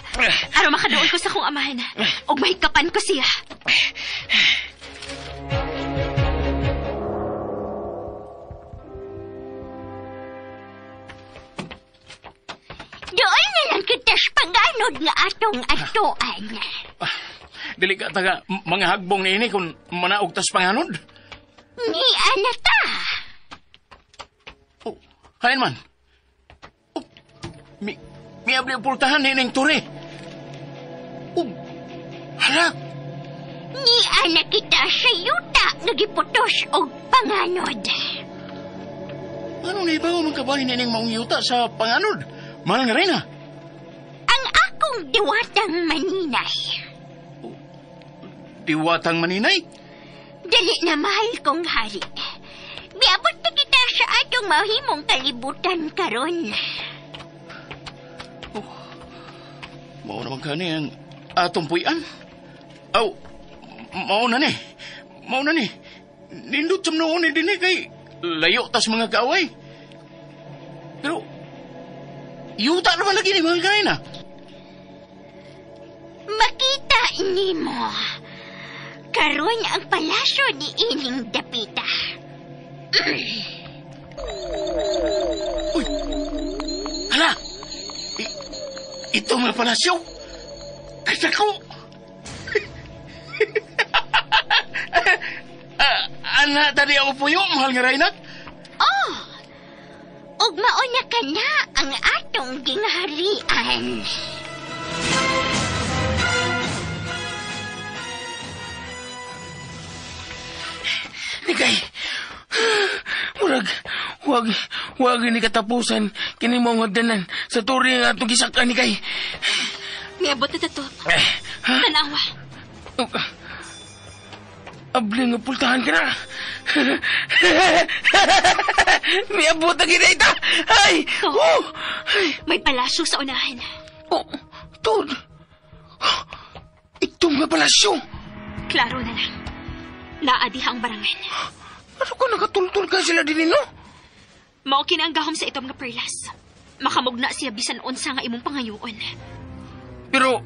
Aron makaduol ko sa akong amahan ug mahikapan ko siya. Doon na lang kita sa paganod nga atong atuan. Dili ka taga mga hagbong ni ini kung manaog tas panganod. Ni anata. Oh, hain man. Oh, miabli ang pultahan ni ining turi. Oh, hala. Ni ana kita sa yuta nagiputos og panganod. Ano na iba ang magkabahin ni ining maong yuta sa panganod? Mahal nga rin ha. Ang akong diwatang maninay. Diwatang maninay? Dali na mahal kong hari. Miabot na kita sa atong mahimong kalibutan karon. Oh, mao naman kani ang atong puy-an. Aw, mao na ni. Mao na ni. Nindot sa noon ni dinhi kay layo tas mga kaaway. Pero, yuta naman lagi ni mga kanina. Makita nimo. Karon ang palasyo ni ining dapita. Uy! Hala! Ito mga palasyo! Ay, sako! Ana, tadi ako puyo, mahal nga Reyna. Oh! Ug mauna ka na ang atong gingharian. Nikay, murag, wag ni katapusan kini mo ang hagdanan sa turi nga atong gisakan, Nikay. Miabot na tato. Tanawa. Abli nga pultahan ka na. Miabot ang ginay ta. Ay! To. Oh! Ay! May palasyo sa unahan. Oh! Tod! Itong nga palasyo! Klaro na lang. Naa diha ang barangan. Ano ka nakatultul ka sila din, no? Mao kini ang gahom sa itom nga perlas. Makamugna siya bisan unsa nga imong pangayoon. Pero,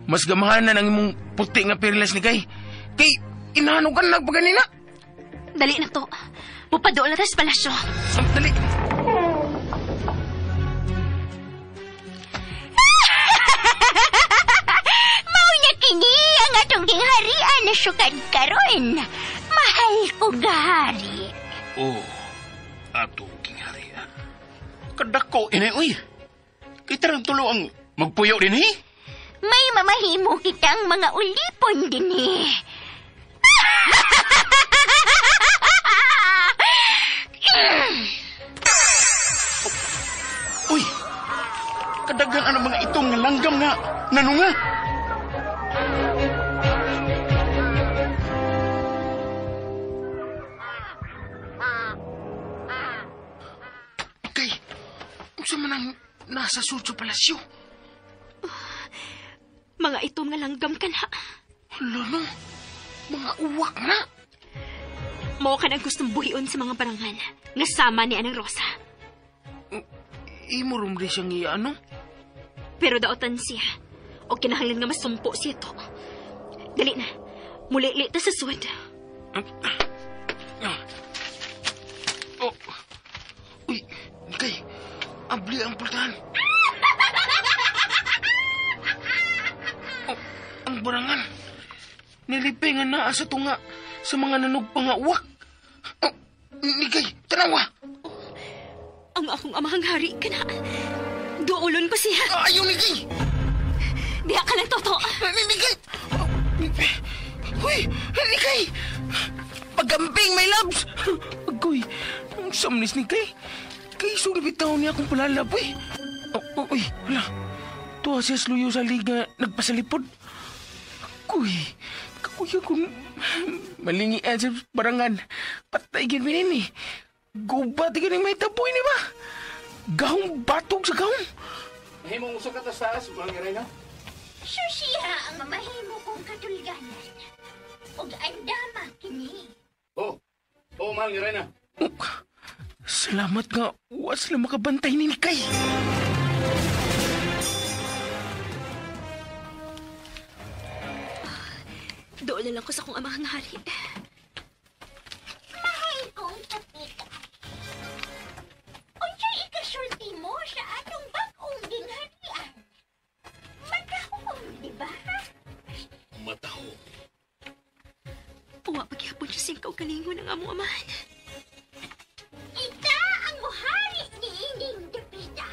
mas gamahanan ang imong puti nga perlas ni Kay. Kay, inahanog ka na nagpaganina. Dali na to. Mupadool na tas palasyo. Dali. Mao na kini ang atong gingharian na sukad karon. Mahal ko gahari. Oh, atong gingharian. Kadako, inay, uy. Kita rin tulo ang magpuyo din, eh. May mamahimo kitang mga ulipon din, eh. Uy, kadaghan ang mga itong nga langgam nga nanunga. Kay, unsa man ang nasa sud sa palasyo? Mga itom nga langgam ka na. Hala no, mga uwak na. Mao ka nang gustong buhion sa mga barangan nga sama ni Anang Rosa. Imo rum rin siyang iya, ano? Pero daotan siya. O kinahanglan nga masumpo siya to. Dali na. Muli-li ta sa sud. Oh. Uy, Nikay, abli ang pultahan. Oh, ang barangan. Nilipay nga naa sa tunga sa mga nanugpa nga uwak. Oh, Nikay, tanawa. Ang akong amahang hari ka na. Duulon ko siya. Ayaw, Nikay. Diha ka lang, Toto. Nikay. Oh, uy, Nikay. Paggamping, my loves. Agoy, ang samnis ni Kay. Kay sulibitaw niya akong palalab, uy. Oh, uy, wala. Tuwa siya sluyo sa liga, nagpasalipod. Agoy, kakuya kung malingian sa barangan. Patay gin eh. Gubat gin may taboy ni ba? Gahong batog sa gahong. Mahimong usa ka tas taas, mga Reyna. Susiha ang mamahimo kong katulganan. Og andama kini. Oh, oh, mahal nga Reyna. Oh, salamat nga, wa sila makabantay ni Nikay. Doon na lang ko sa akong amahang hari. Mahal kong kapita. Unsay ikasulti mo sa atong bag-ong gingharian? Matahong, di ba? Matahong. Uwa paghihapon siya siyang kaugalingon ng among amahan. Ita ang muhari ni ining dapita.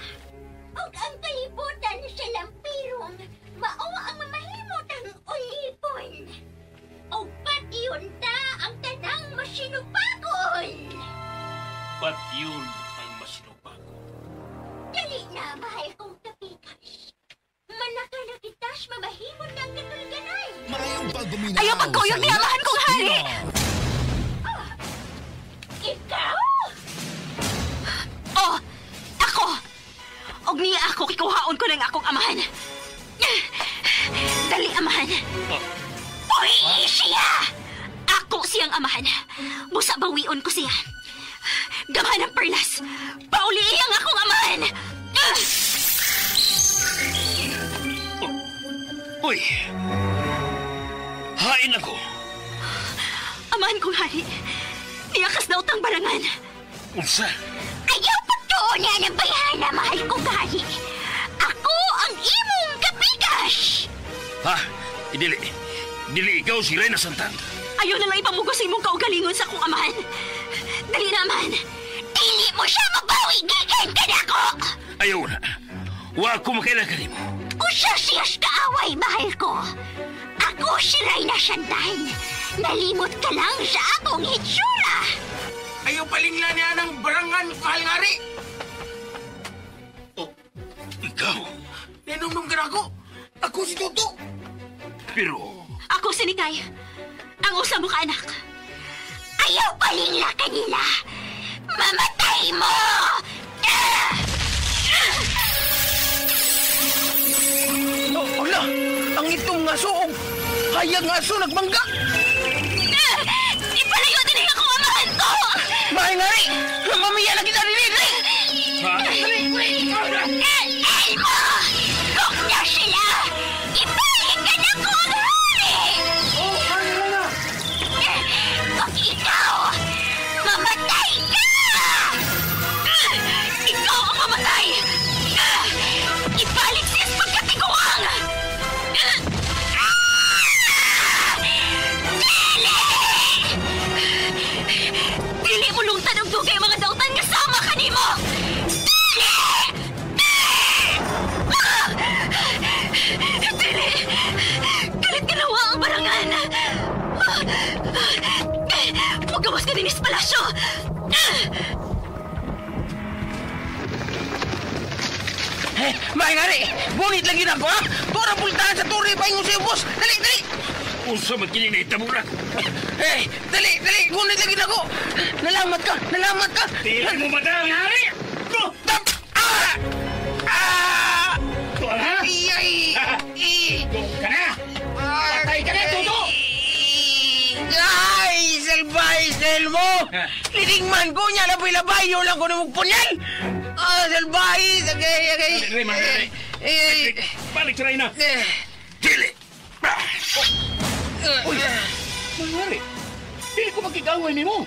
Og ang kalibutan sa lampirong mao ang mamahimot ang ulipon. Og patiyon ta ang tanang masinupagon. Patyon ang masinupagon. Dali na, mahal kong kapikas. Manaka na kitas mamahimot ang katulganan. Ayaw pagkuyog ni amahan kong hari! Ikaw? Oh! Ako! Og niya ako, kikuhaon ko ng akong amahan. Dali, amahan. Uy, siya! Ako siyang amahan. Busa bawion ko siya. Gamhan ang perlas. Pauli ang akong amahan. Uy! Hain ako! Amahan kong hari. Niyakas na utang barangan. Unsa? Ayaw pagtuon niya ng bayhana, mahal kong hari. Ako ang imong kapikas! Ha? Dili. Dili ikaw si Reyna Santan. Ayaw na lang ipamugos sa imong kaugalingon sa akong amahan. Dali na, amahan. Dili mo siya mabawi, gikan ka na ako! Ayaw na. Wa ko makailan kanimo. Usa siyas kaaway, mahal ko. Ako si Reyna Santan. Nalimot ka lang sa akong hitsura. Ayaw palingla niya ng barangan, mahal nga ri. Oh, ikaw. Ninumnum ka na ako. Ako si Toto. Pero, Ako si Nikay. Ang usa mo ka anak. Ayaw palingla kanila. Mamatay mo! Ala! Ang itong nga suog! Hayag nga aso nagbangga! Ipalayo din ako amahan ko! Mahay nga rin! Mamiya na kita rin! Elmo! Kung na sila! Ibalik ka na ko ang hari! Kung ikaw, mamatay ka! Ikaw ang mamatay! Ibalik siya sa pagkatiguang! Dili! Dili mo lungtan ang dugay mga dautan nga sama kanimo! Dili! Dili! Galit ginawa ang barangan! Pagawas ka din sa palasyo! Eh, mahay nga rin! Bunit lang yun ako, ha? Tura pultahan sa turi pa ingon sa'yo, boss! Dali, dali! Unsa man kini nahitabo na? Eh, dali, dali! Ngunit lang yun ako! Nalamat ka! Nalamat ka! Dili mo madang hari! Go! Tap! Ah! Ah! Tuan ha? Iyay! Go ka na! Patay ka na, Toto! Ay! Selbay! Selmo! Lining man ko niya! Labay-labay! Yun lang ko na magpunyal! Ah, selbay! Agay, agay! Dali, man, dali. Balik sa Reyna! Dili! Uy! Mangyari! Dili ko magkikaway nimo.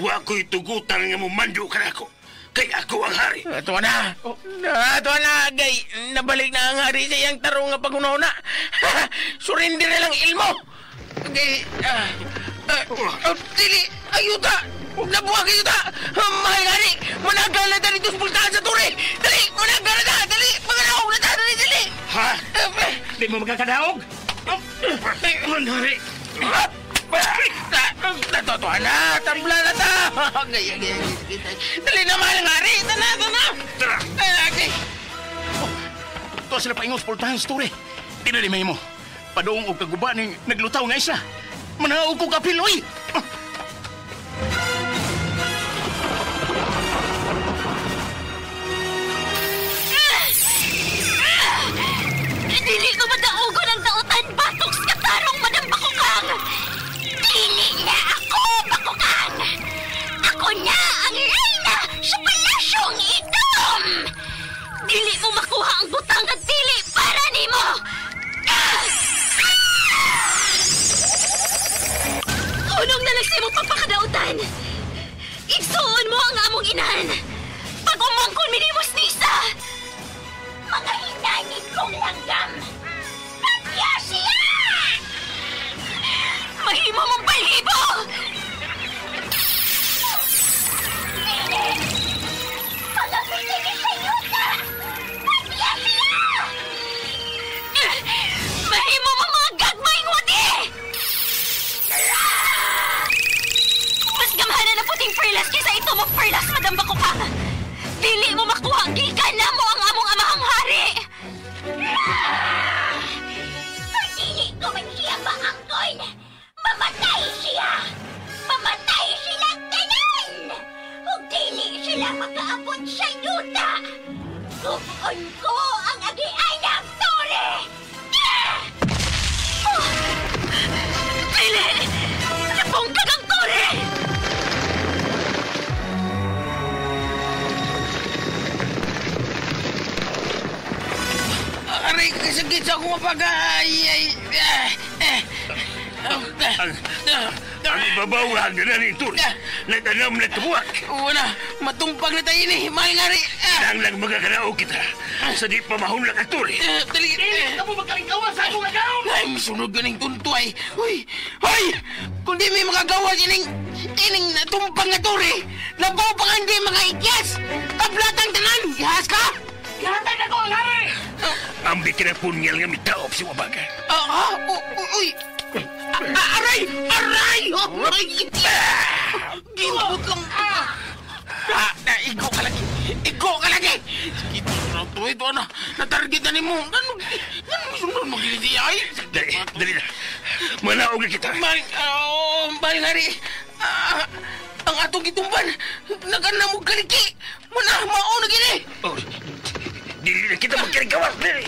Wa ko'y tugutan nga mo mando ka na ako. Kay ako ang hari. Tuwa na. Tuwa na, agay. Nabalik na ang hari sa iyang tarong nga pagunahuna. Surrender na lang ilmo. Okay. Dili, ayuta. Nabuwag ayuta. Mahal hari. Managal na ta dito sa pultahan sa turi. Dali, managal na ta. Dali, maganaog na ta. Dali, dali. Ha? Di mo magkakadaog? Manhari. Natutuwa na. Tabla na ta. Dali na, mahal hari. Tana, tana. Tara. Okay. Tuwa sila paingos pultahan sa turi. Tinali may mo. Padoong og kaguba ning naglutaw nga isla. Manaog ko kapil, uy! Dili ko madaugon ang dautan batok sa katarong Madam Bakukang! Dili na ako, Bakukang! Ako na ang reyna sa palasyong itom! Dili mo makuha ang butang at dili para nimo! Hunong na lang sa imong pagpakadautan! Igsuon mo ang among inahan! Pag umangkon minimos nisa! Mga hinanit kong langgam! Patya siya! Mahimo mong balhibo! Dili! Mga pinili sa yuta! Patya siya! Mahimo mong mga gagmayng wadi! Mas gamhanan na puting perlas kaysa ito mong perlas, Madam Bakukang! Dili mo makuha, gikan na mo ang among amahang hari! Kung dili ko man siya maangkon, mamatay siya! Mamatay silang tanan! Kung dili sila makaabot sa yuta, gubon ko ang agian ng tore! Oh! Dili! Napungkag ang tore! Aray, kasakit sa akong mapaga. Ay, ay, Ang ibabaw ang gana ni Turi. Nag-anam na tubuak. Oo na, matumpag na tayo ni. Mahal nga rin. Nang lang magkakanaog kita. Sa di pa mahunlak ang Turi. Dali. Dili ka mo magkalingkawan sa akong agaw! Ay, misunod ganing tunto ay. Uy, hoy! Kung di may makagawa ining natumpang na Turi, labaw pa nga hindi mga ikyas! Tablatang tanan! Gihas ka! Gihatag ako ang hari! Ambi kinapunyal nga mitaop si Wabaga. Uy! Aray! Aray! Aray! Ginput lang. Igo ka lagi! Igo ka lagi! Sige, Tuloy to na. Natarget na nimo. Ano sunod mo gini siya ay? Dali, dali na. Manaog na kita. Mahal nga rin. Ang atong gitumban, nagana mo kaliki. Muna, mao na gini. Oh, dili na kita magkirigawas, dili.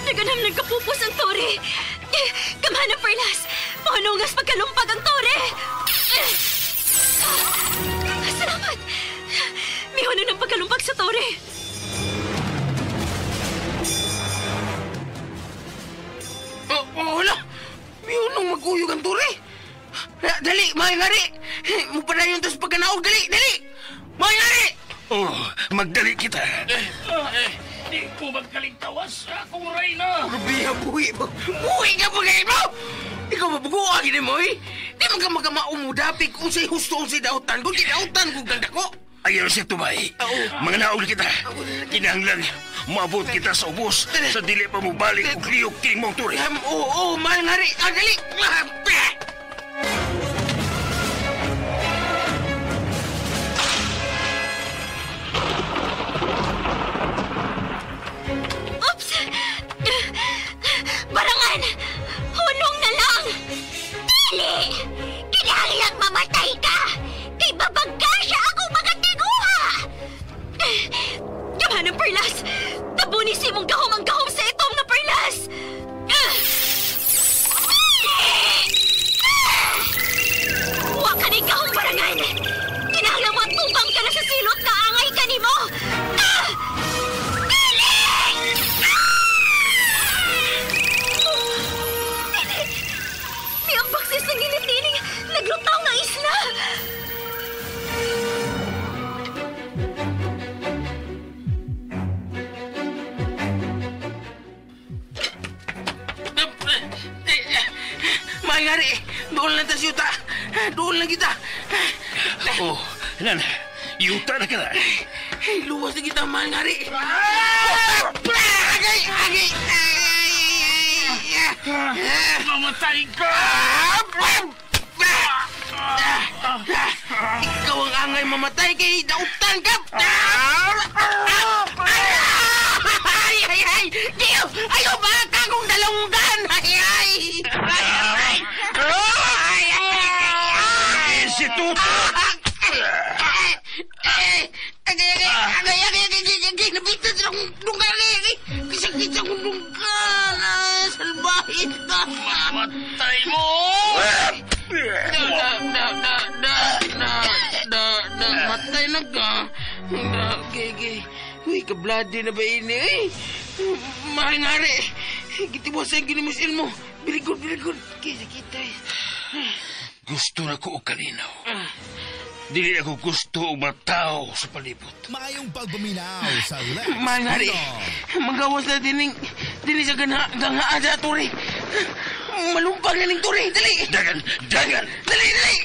Naganam nagkapupos ang tore. Kamana, Perlas. Pahanungas pagkalumpag ang tore. Salamat. Mihono ng pagkalumpag sa tore. Wala. Mihunong magkuyog ang tore. Dali, mahingari. Mupadayon tas pagkanaog. Dali, dali. Mahingari. Oh, magdali kita. Di ko magkaligtawas akong reyna. Rubiha, buhi mo. Buhi ka pa kayo mo! Ikaw mabugo ang mo, eh. Di man ka magamaumudapig kung sa'y husto ang sa'y dautan. Kung gidautan kung ganda ko. Ayaw siya tumay. Mga naog kita. Kinahanglan, maabot kita sa ubos. Sa dili pa mo balik o kliyok kining mong turi. Oo, mahal nga rin. Dali! Oops! Barangan! Hunong na lang! Dili! Kinahanglang mamatay ka! Kay babagka siya akong mga tiguha! Gamahan ng perlas! Tabunin si mong gahom ang gahom sa itong na perlas! Huwag ka ni gahom, barangan! Kinahanglang matupang ka na sa silot na angay ka ni mo! Dili! Dili! May ang baksis ng ginitining naglutaw na isla! Mahingari, doon lang tas yuta. Doon lang kita. Oh, nan, yuta na ka na. Luwas na kita, mahingari. Agay, agay! Mamatay ka! Ikaw ang angay mamatay kay dautan ka! Ay, ay, ay! Diyo! Ayaw ba akong dalawang? Ay, ay! Ay, ay! Ay, ay! Si Tuto! Ay, ay, ay, ay, ay, ay, nabitan sa akong dunggan, ay, ay, kisakit sa akong dunggan, salbahin ka! Mamatay mo! Da, da, da, da, da, da, da, matay na ka. Da, okay, okay. Uy, kabladi na ba ini, eh? Mahal nga rin. Gitiwasan ginimusin mo. Very good, very good. Okay, sakit eh. Gusto na ko og kalinaw. Dili ako gusto og matao sa palibot. Maayong pagpaminaw sa Lex Mahal nga rin. Magawas na dining, dili sa ganghaan sa turi. Malumpag na ning turi. Dali! Dagan! Dagan! Dali! Dali!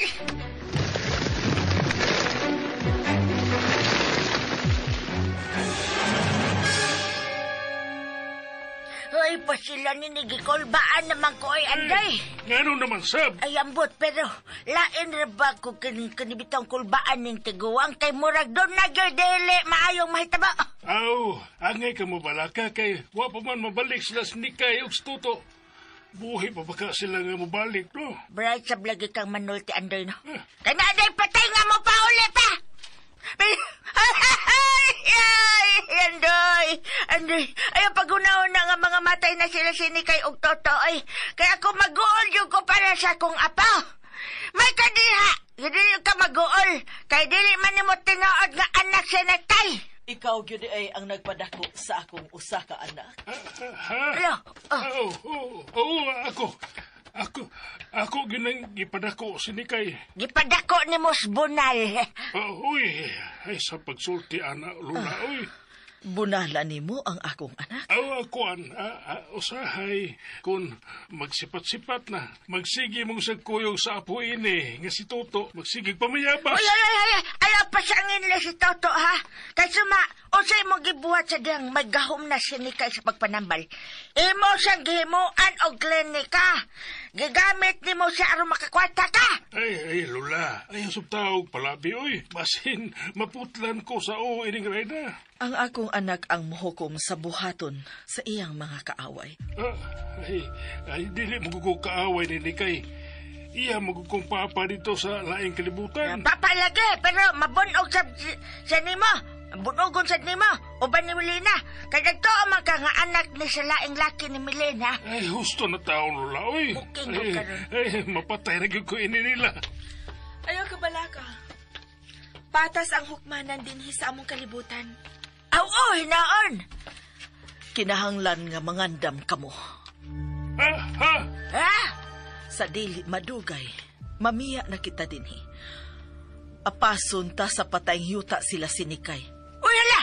Ay, pasila ni Nigikolbaan naman ko ay anday. Ngano naman, sab? Ay, ambot, pero lain ra ba ko kinibitang kulbaan ning tiguang kay murag doon na gyud dili maayong mahitabo. Aw, angay ka mo balaka kay wa pa man mabalik sila sa Nikay ug Tuto. Buhi pa baka sila nga mabalik, no? Bright, sab lagi kang manulti, anday, no? Kay na anday, patay nga mo pa uli pa! Ay, anday, anday, ay, pagunahon na nga mga matay na sila sinikay og Toto, ay, kaya ako mag-uol yung ko para sa akong apa. May kadiha, dili ka mag-uol, kay dili man nimo tinuod nga anak sa natay. Ikaw gyud ay ang nagpadako sa akong usa ka anak. Ha? Alo, Oo, ako. Ako ginang gipadako si Nikay. Gipadako ni Mos Bunal. Uy, ay sa pagsulti, ana, Luna, uy. Bunala nimo ang akong anak. Aw, akuan, usahay, kung magsipat-sipat na, magsige mong sagkuyog sa apo ini, nga si Toto, magsigig pamayabas. Uy, ay, ay, ay, ayaw pasangin lang si Toto, ha? Kay suma, usay mo gibuhat sa diyang may gahom na si Nikay sa pagpanambal. Imo siyang gihimuan og klinika. Gigamit nimo siya aron makakwarta ka. Ay, Lola. Ay, usab taog palabi, oy. Basin, maputlan ko sa o ining Reyna. Ang akong anak ang muhukom sa buhaton sa iyang mga kaaway. Ay, dili mo ko kaaway ni Nikay. Iya mo kong papa dito sa laing kalibutan. Papa lagi, pero mabunog sa nimo. Bunogon sad nimo, uban ni Melina. Kay nagtuo man ka nga anak ni sa laing laki ni Melina. Ay, husto na taon, Lola, oy. Ay, mapatay na gyud ko ini nila. Ayaw ka balaka. Patas ang hukmanan dinhi sa among kalibutan. Aw, oh, hinaon. Kinahanglan nga mangandam kamo. Ha? Ha? Ha? Sa dili madugay, mamiya na kita dinhi. Apason ta sa patayng yuta sila sinikay. Uy, hala!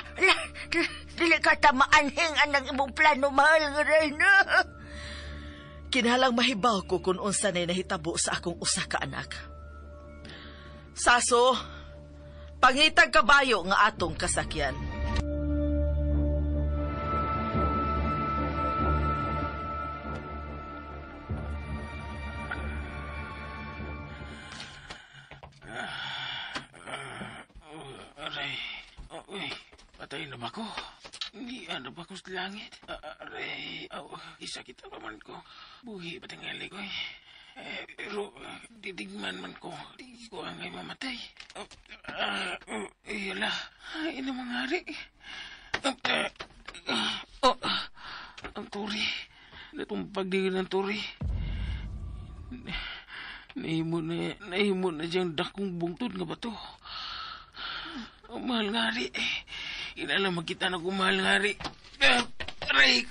Dili ka tamaanhing anang imong plano, mahal nga Reyna. Kinahanglang mahibaw ko kung unsa na'y nahitabo sa akong usa ka anak. Saso, pangitag kabayo nga atong kasakyan. Aray, uy, patay na ba ko? Hindi, ano ba ko sa langit? Aray, isakit pa man ko. Buhi pa tingali ko eh. Pero, didigman man ko. Di ko angay mamatay. Ay, ala, ay, namangari. Ang turi. Natumpag din ang turi. Nahimo na siyang dakong bungtod nga bato. Oh, mahal nga rin. Inala magkita na kung mahal nga rin. Aray!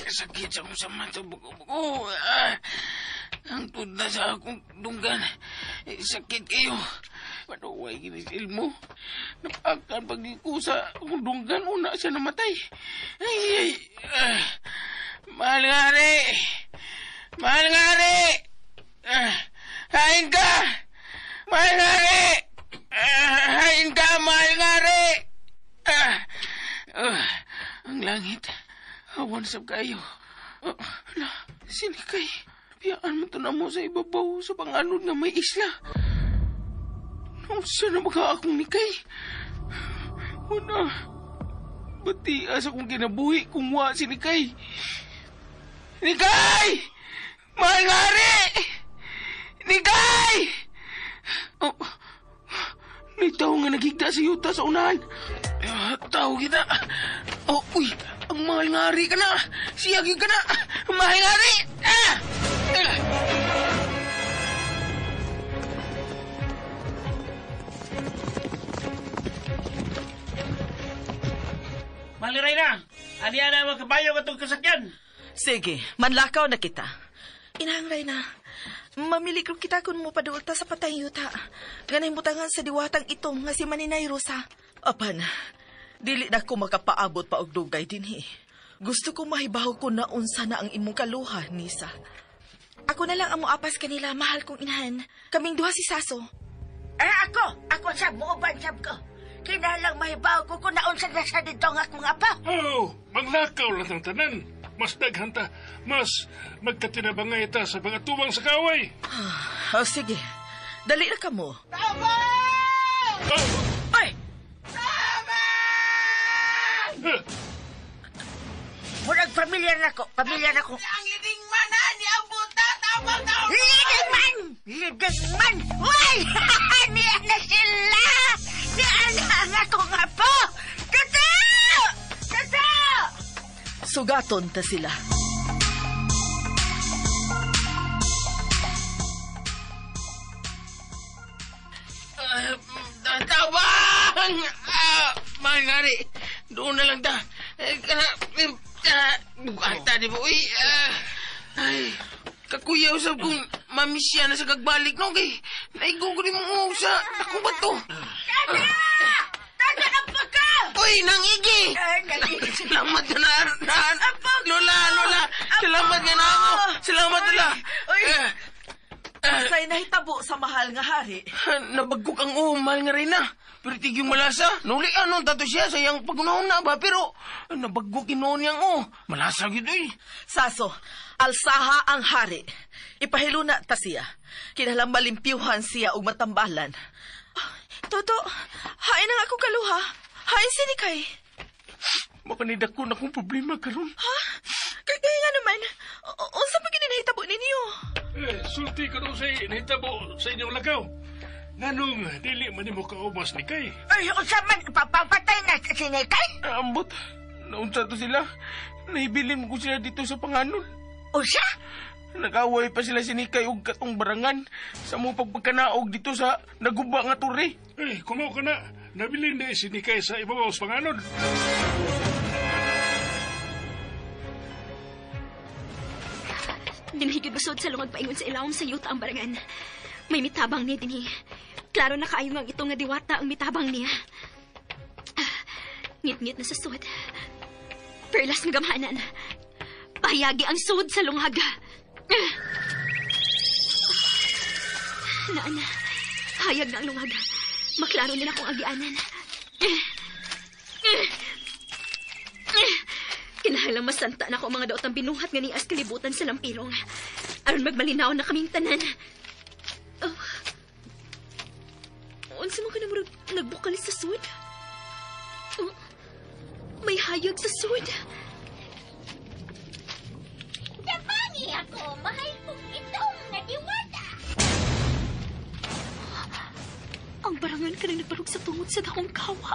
Sakit sa akong sama sa buko-buko. Ang tudna sa akong dunggan. Sakit kayo. Panuway ginisil mo. Napakan pag-iko sa akong dunggan. Una siya namatay. Ay! Mahal nga rin! Mahal nga rin! Hain ka! Mahal nga rin! Hain ka, mahal nga rin! Ang langit, awan sab kayo. Ala, sinikay. Biyaan mo to na mo sa ibabaw sa panganod nga may isla. Nausa na baka akong nikay? Una, bati asa kong kinabuhi kung wa si Nikay. Nikay! Mahal nga rin! Nikay! Oh, may tao nga naghigda sa yuta sa unahan. Tao kita. Oh, uy, ang mahal nga ari ka na. Siyagin ka na. Mahal nga ari. Ah! Mahal ni Reyna, aniya na mga kabayo katong kasakyan. Sige, manlakaw na kita. Inahang Reyna, mamiligro kita kung mo padulta sa patayng yuta. Ganay mutangan sa diwatang itong nga si Maninay Rosa. Apan, dili na ko makapaabot pa og dugay dinhi. Gusto ko mahibaw ko na unsa na ang imong kaluha, Nisa. Ako na lang ang moapas kanila, mahal kong inahan. Kaming duha si Saso. Ako sab, muuban sab ko. Kinalang mahibaw ko kung naunsa na sa dito ang akong apa. Oh, manglakaw lang ang tanan. Mas daghan ta, mas magkatinabangay ta sa mga tuwang sa kaway. Oh, sige, dali na ka mo. Tabang! Oh. Ay! Tabang! Murag pamilya na ko, pamilya na ko. Ang leading man, ha? Ni ang buta, tabang, tabang! Leading man! Leading man! Uy! Niya na sila! Niya na ang akong apo! Tata! Tata! Sugaton ta sila. Tabang! Mahal nga rin. Doon na lang ta. Bugata di ba? Uy, ay, kakuya usap kung mamisya na sa kagbalik, no? Kay, naigugo ni mong usa. Ako ba to? Tata! Tata, apo ka! Uy, nangigi! Salamat na na. Lola, Lola! Salamat nga na ako! Salamat, Lola! Uy! Unsay nahitabo sa mahal nga hari? Nabagkok ang mahal nga reyna. Pero tigyong malasa. Nuli anon tato siya sa iyang pagunahon na ba? Pero nabagkok inoon niyang Malasa gyud oy. Saso, alsaha ang hari. Ipahiluna ta siya. Kinahanglan malimpyuhan siya og matambalan. Toto, hain ang akong kaluha. Hain sinikay. Makanidako na akong problema karon. Ha? Kaya nga naman, unsa pa gini nahitabo ninyo? Sulti ko sa nahitabo sa inyong lakaw. Nganong dili man nimo kaubos ni Kay? Ay, unsa man papatay na si Nikay? Ambot, naunsa to sila. Nahibilin ko sila dito sa panganod. Unsa? Nag-away pa sila si Nikay og katong barangan sa mo pagpagkanaog dito sa naguba nga turi. Eh, kumaw ka na. Nabilin na si Nikay sa ibabaw sa panganod. Dinhigid busod sa lungag paingon sa ilawom sa yuta ang barangan. May mitabang niya dinhi. Klaro na kaayo nga ito nga diwata ang mitabang niya. Ngit-ngit na sa sud. Perlas nga gamhanan. Pahayagi ang sud sa lungag. Naan, hayag na ang lungag. Maklaro nila akong agianan. Kinahanglang masanta na ako ang mga daotang binuhat nga nias kalibutan sa lampirong. Aron magmalinaw na kaming tanan. Oh. Unsa man ka na murag nagbukal sa sud? Oh. May hayag sa sud. Tabangi ako, mahal kong itong nadiwata. Ang barangan ka na nagbarog sa tungod sa dakong kawa.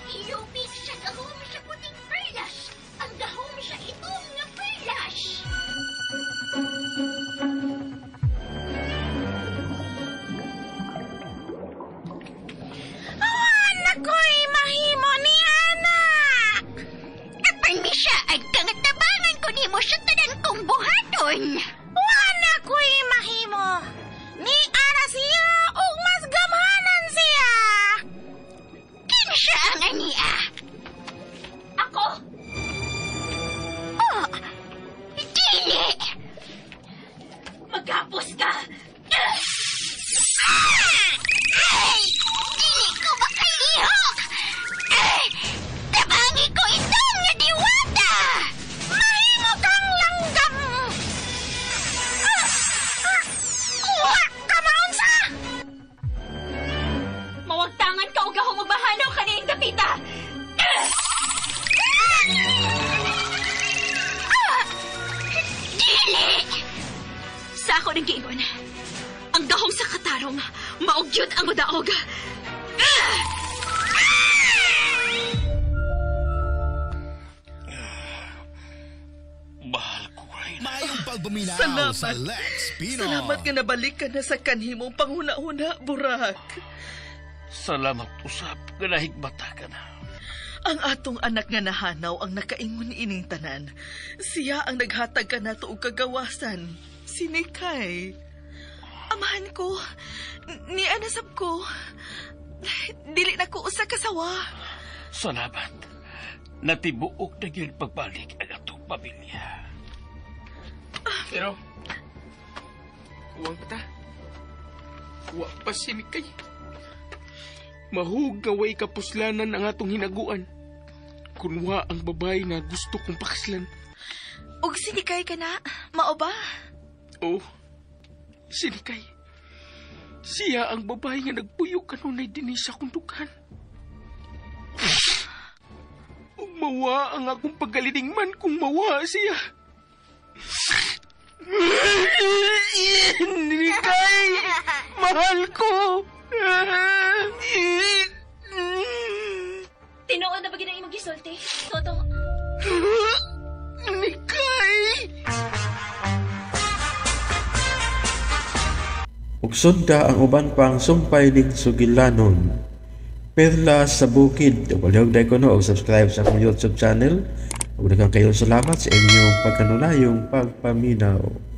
Ilupig siya gahom sa puting perlas. Ang gahom siya itong nga perlas. Awan ako'y mahimo ni anak. Apan mi siya ay kangatabangan ko nimo sa tanan kong buhaton. Wan ako'y mahimo. Ni ana siya ug mas gamhanan siya. Kinsa ang ania? Ako? Oh, dili! Magapos ka! Ay! Dili ko makalihok! Ay! Tabangi ko itong nga diwata! Mahimo kang langgam! Wa ka maunsa! Mawagtangan ka og gahom og mahanaw kaniing dapita! Dili! Sa ako ng giingon, ang gahom sa katarong, maugyod ang mudaog. Mahal ko, Reyna. Maayong pagpaminaw Salamat. sa Lex Pino. Salamat nga nabalik ka na sa kanhimong panghuna-huna, Burak. Salamat usab nga nahigbata ka na. Ang atong anak nga nahanaw ang nakaingon ining tanan. Siya ang naghatag ka nato og kagawasan. Si Nikay. Amahan ko, nianasab ko. Dili na ko usa kasawa. Salamat. Natibuok na gyud pagbalik ang atong pamilya. Pero, kuwang ta. Wa pa si Nikay. Mahug nga way kapuslanan ang atong hinaguan. Kunwa ang babae nga gusto kong pakaslan. Og si Nikay ka na, mao ba? Oh, si Nikay. Siya ang babae nga nagpuyo kanunay dinhi sa akong dughan. Ug mawa ang akong pagkalidingman kung mawa siya. Nikay! Mahal ko! Tinuod na ba gid ang imong gisulti? Toto, Nikay! Ug sunda ang uban pang sumpay ning sugilanon. Perla sa Bukid. Ug palihog dai kuno og subscribe sa akong YouTube channel. Ug daghang kayo salamat sa inyong pagkanunayong pagpaminaw.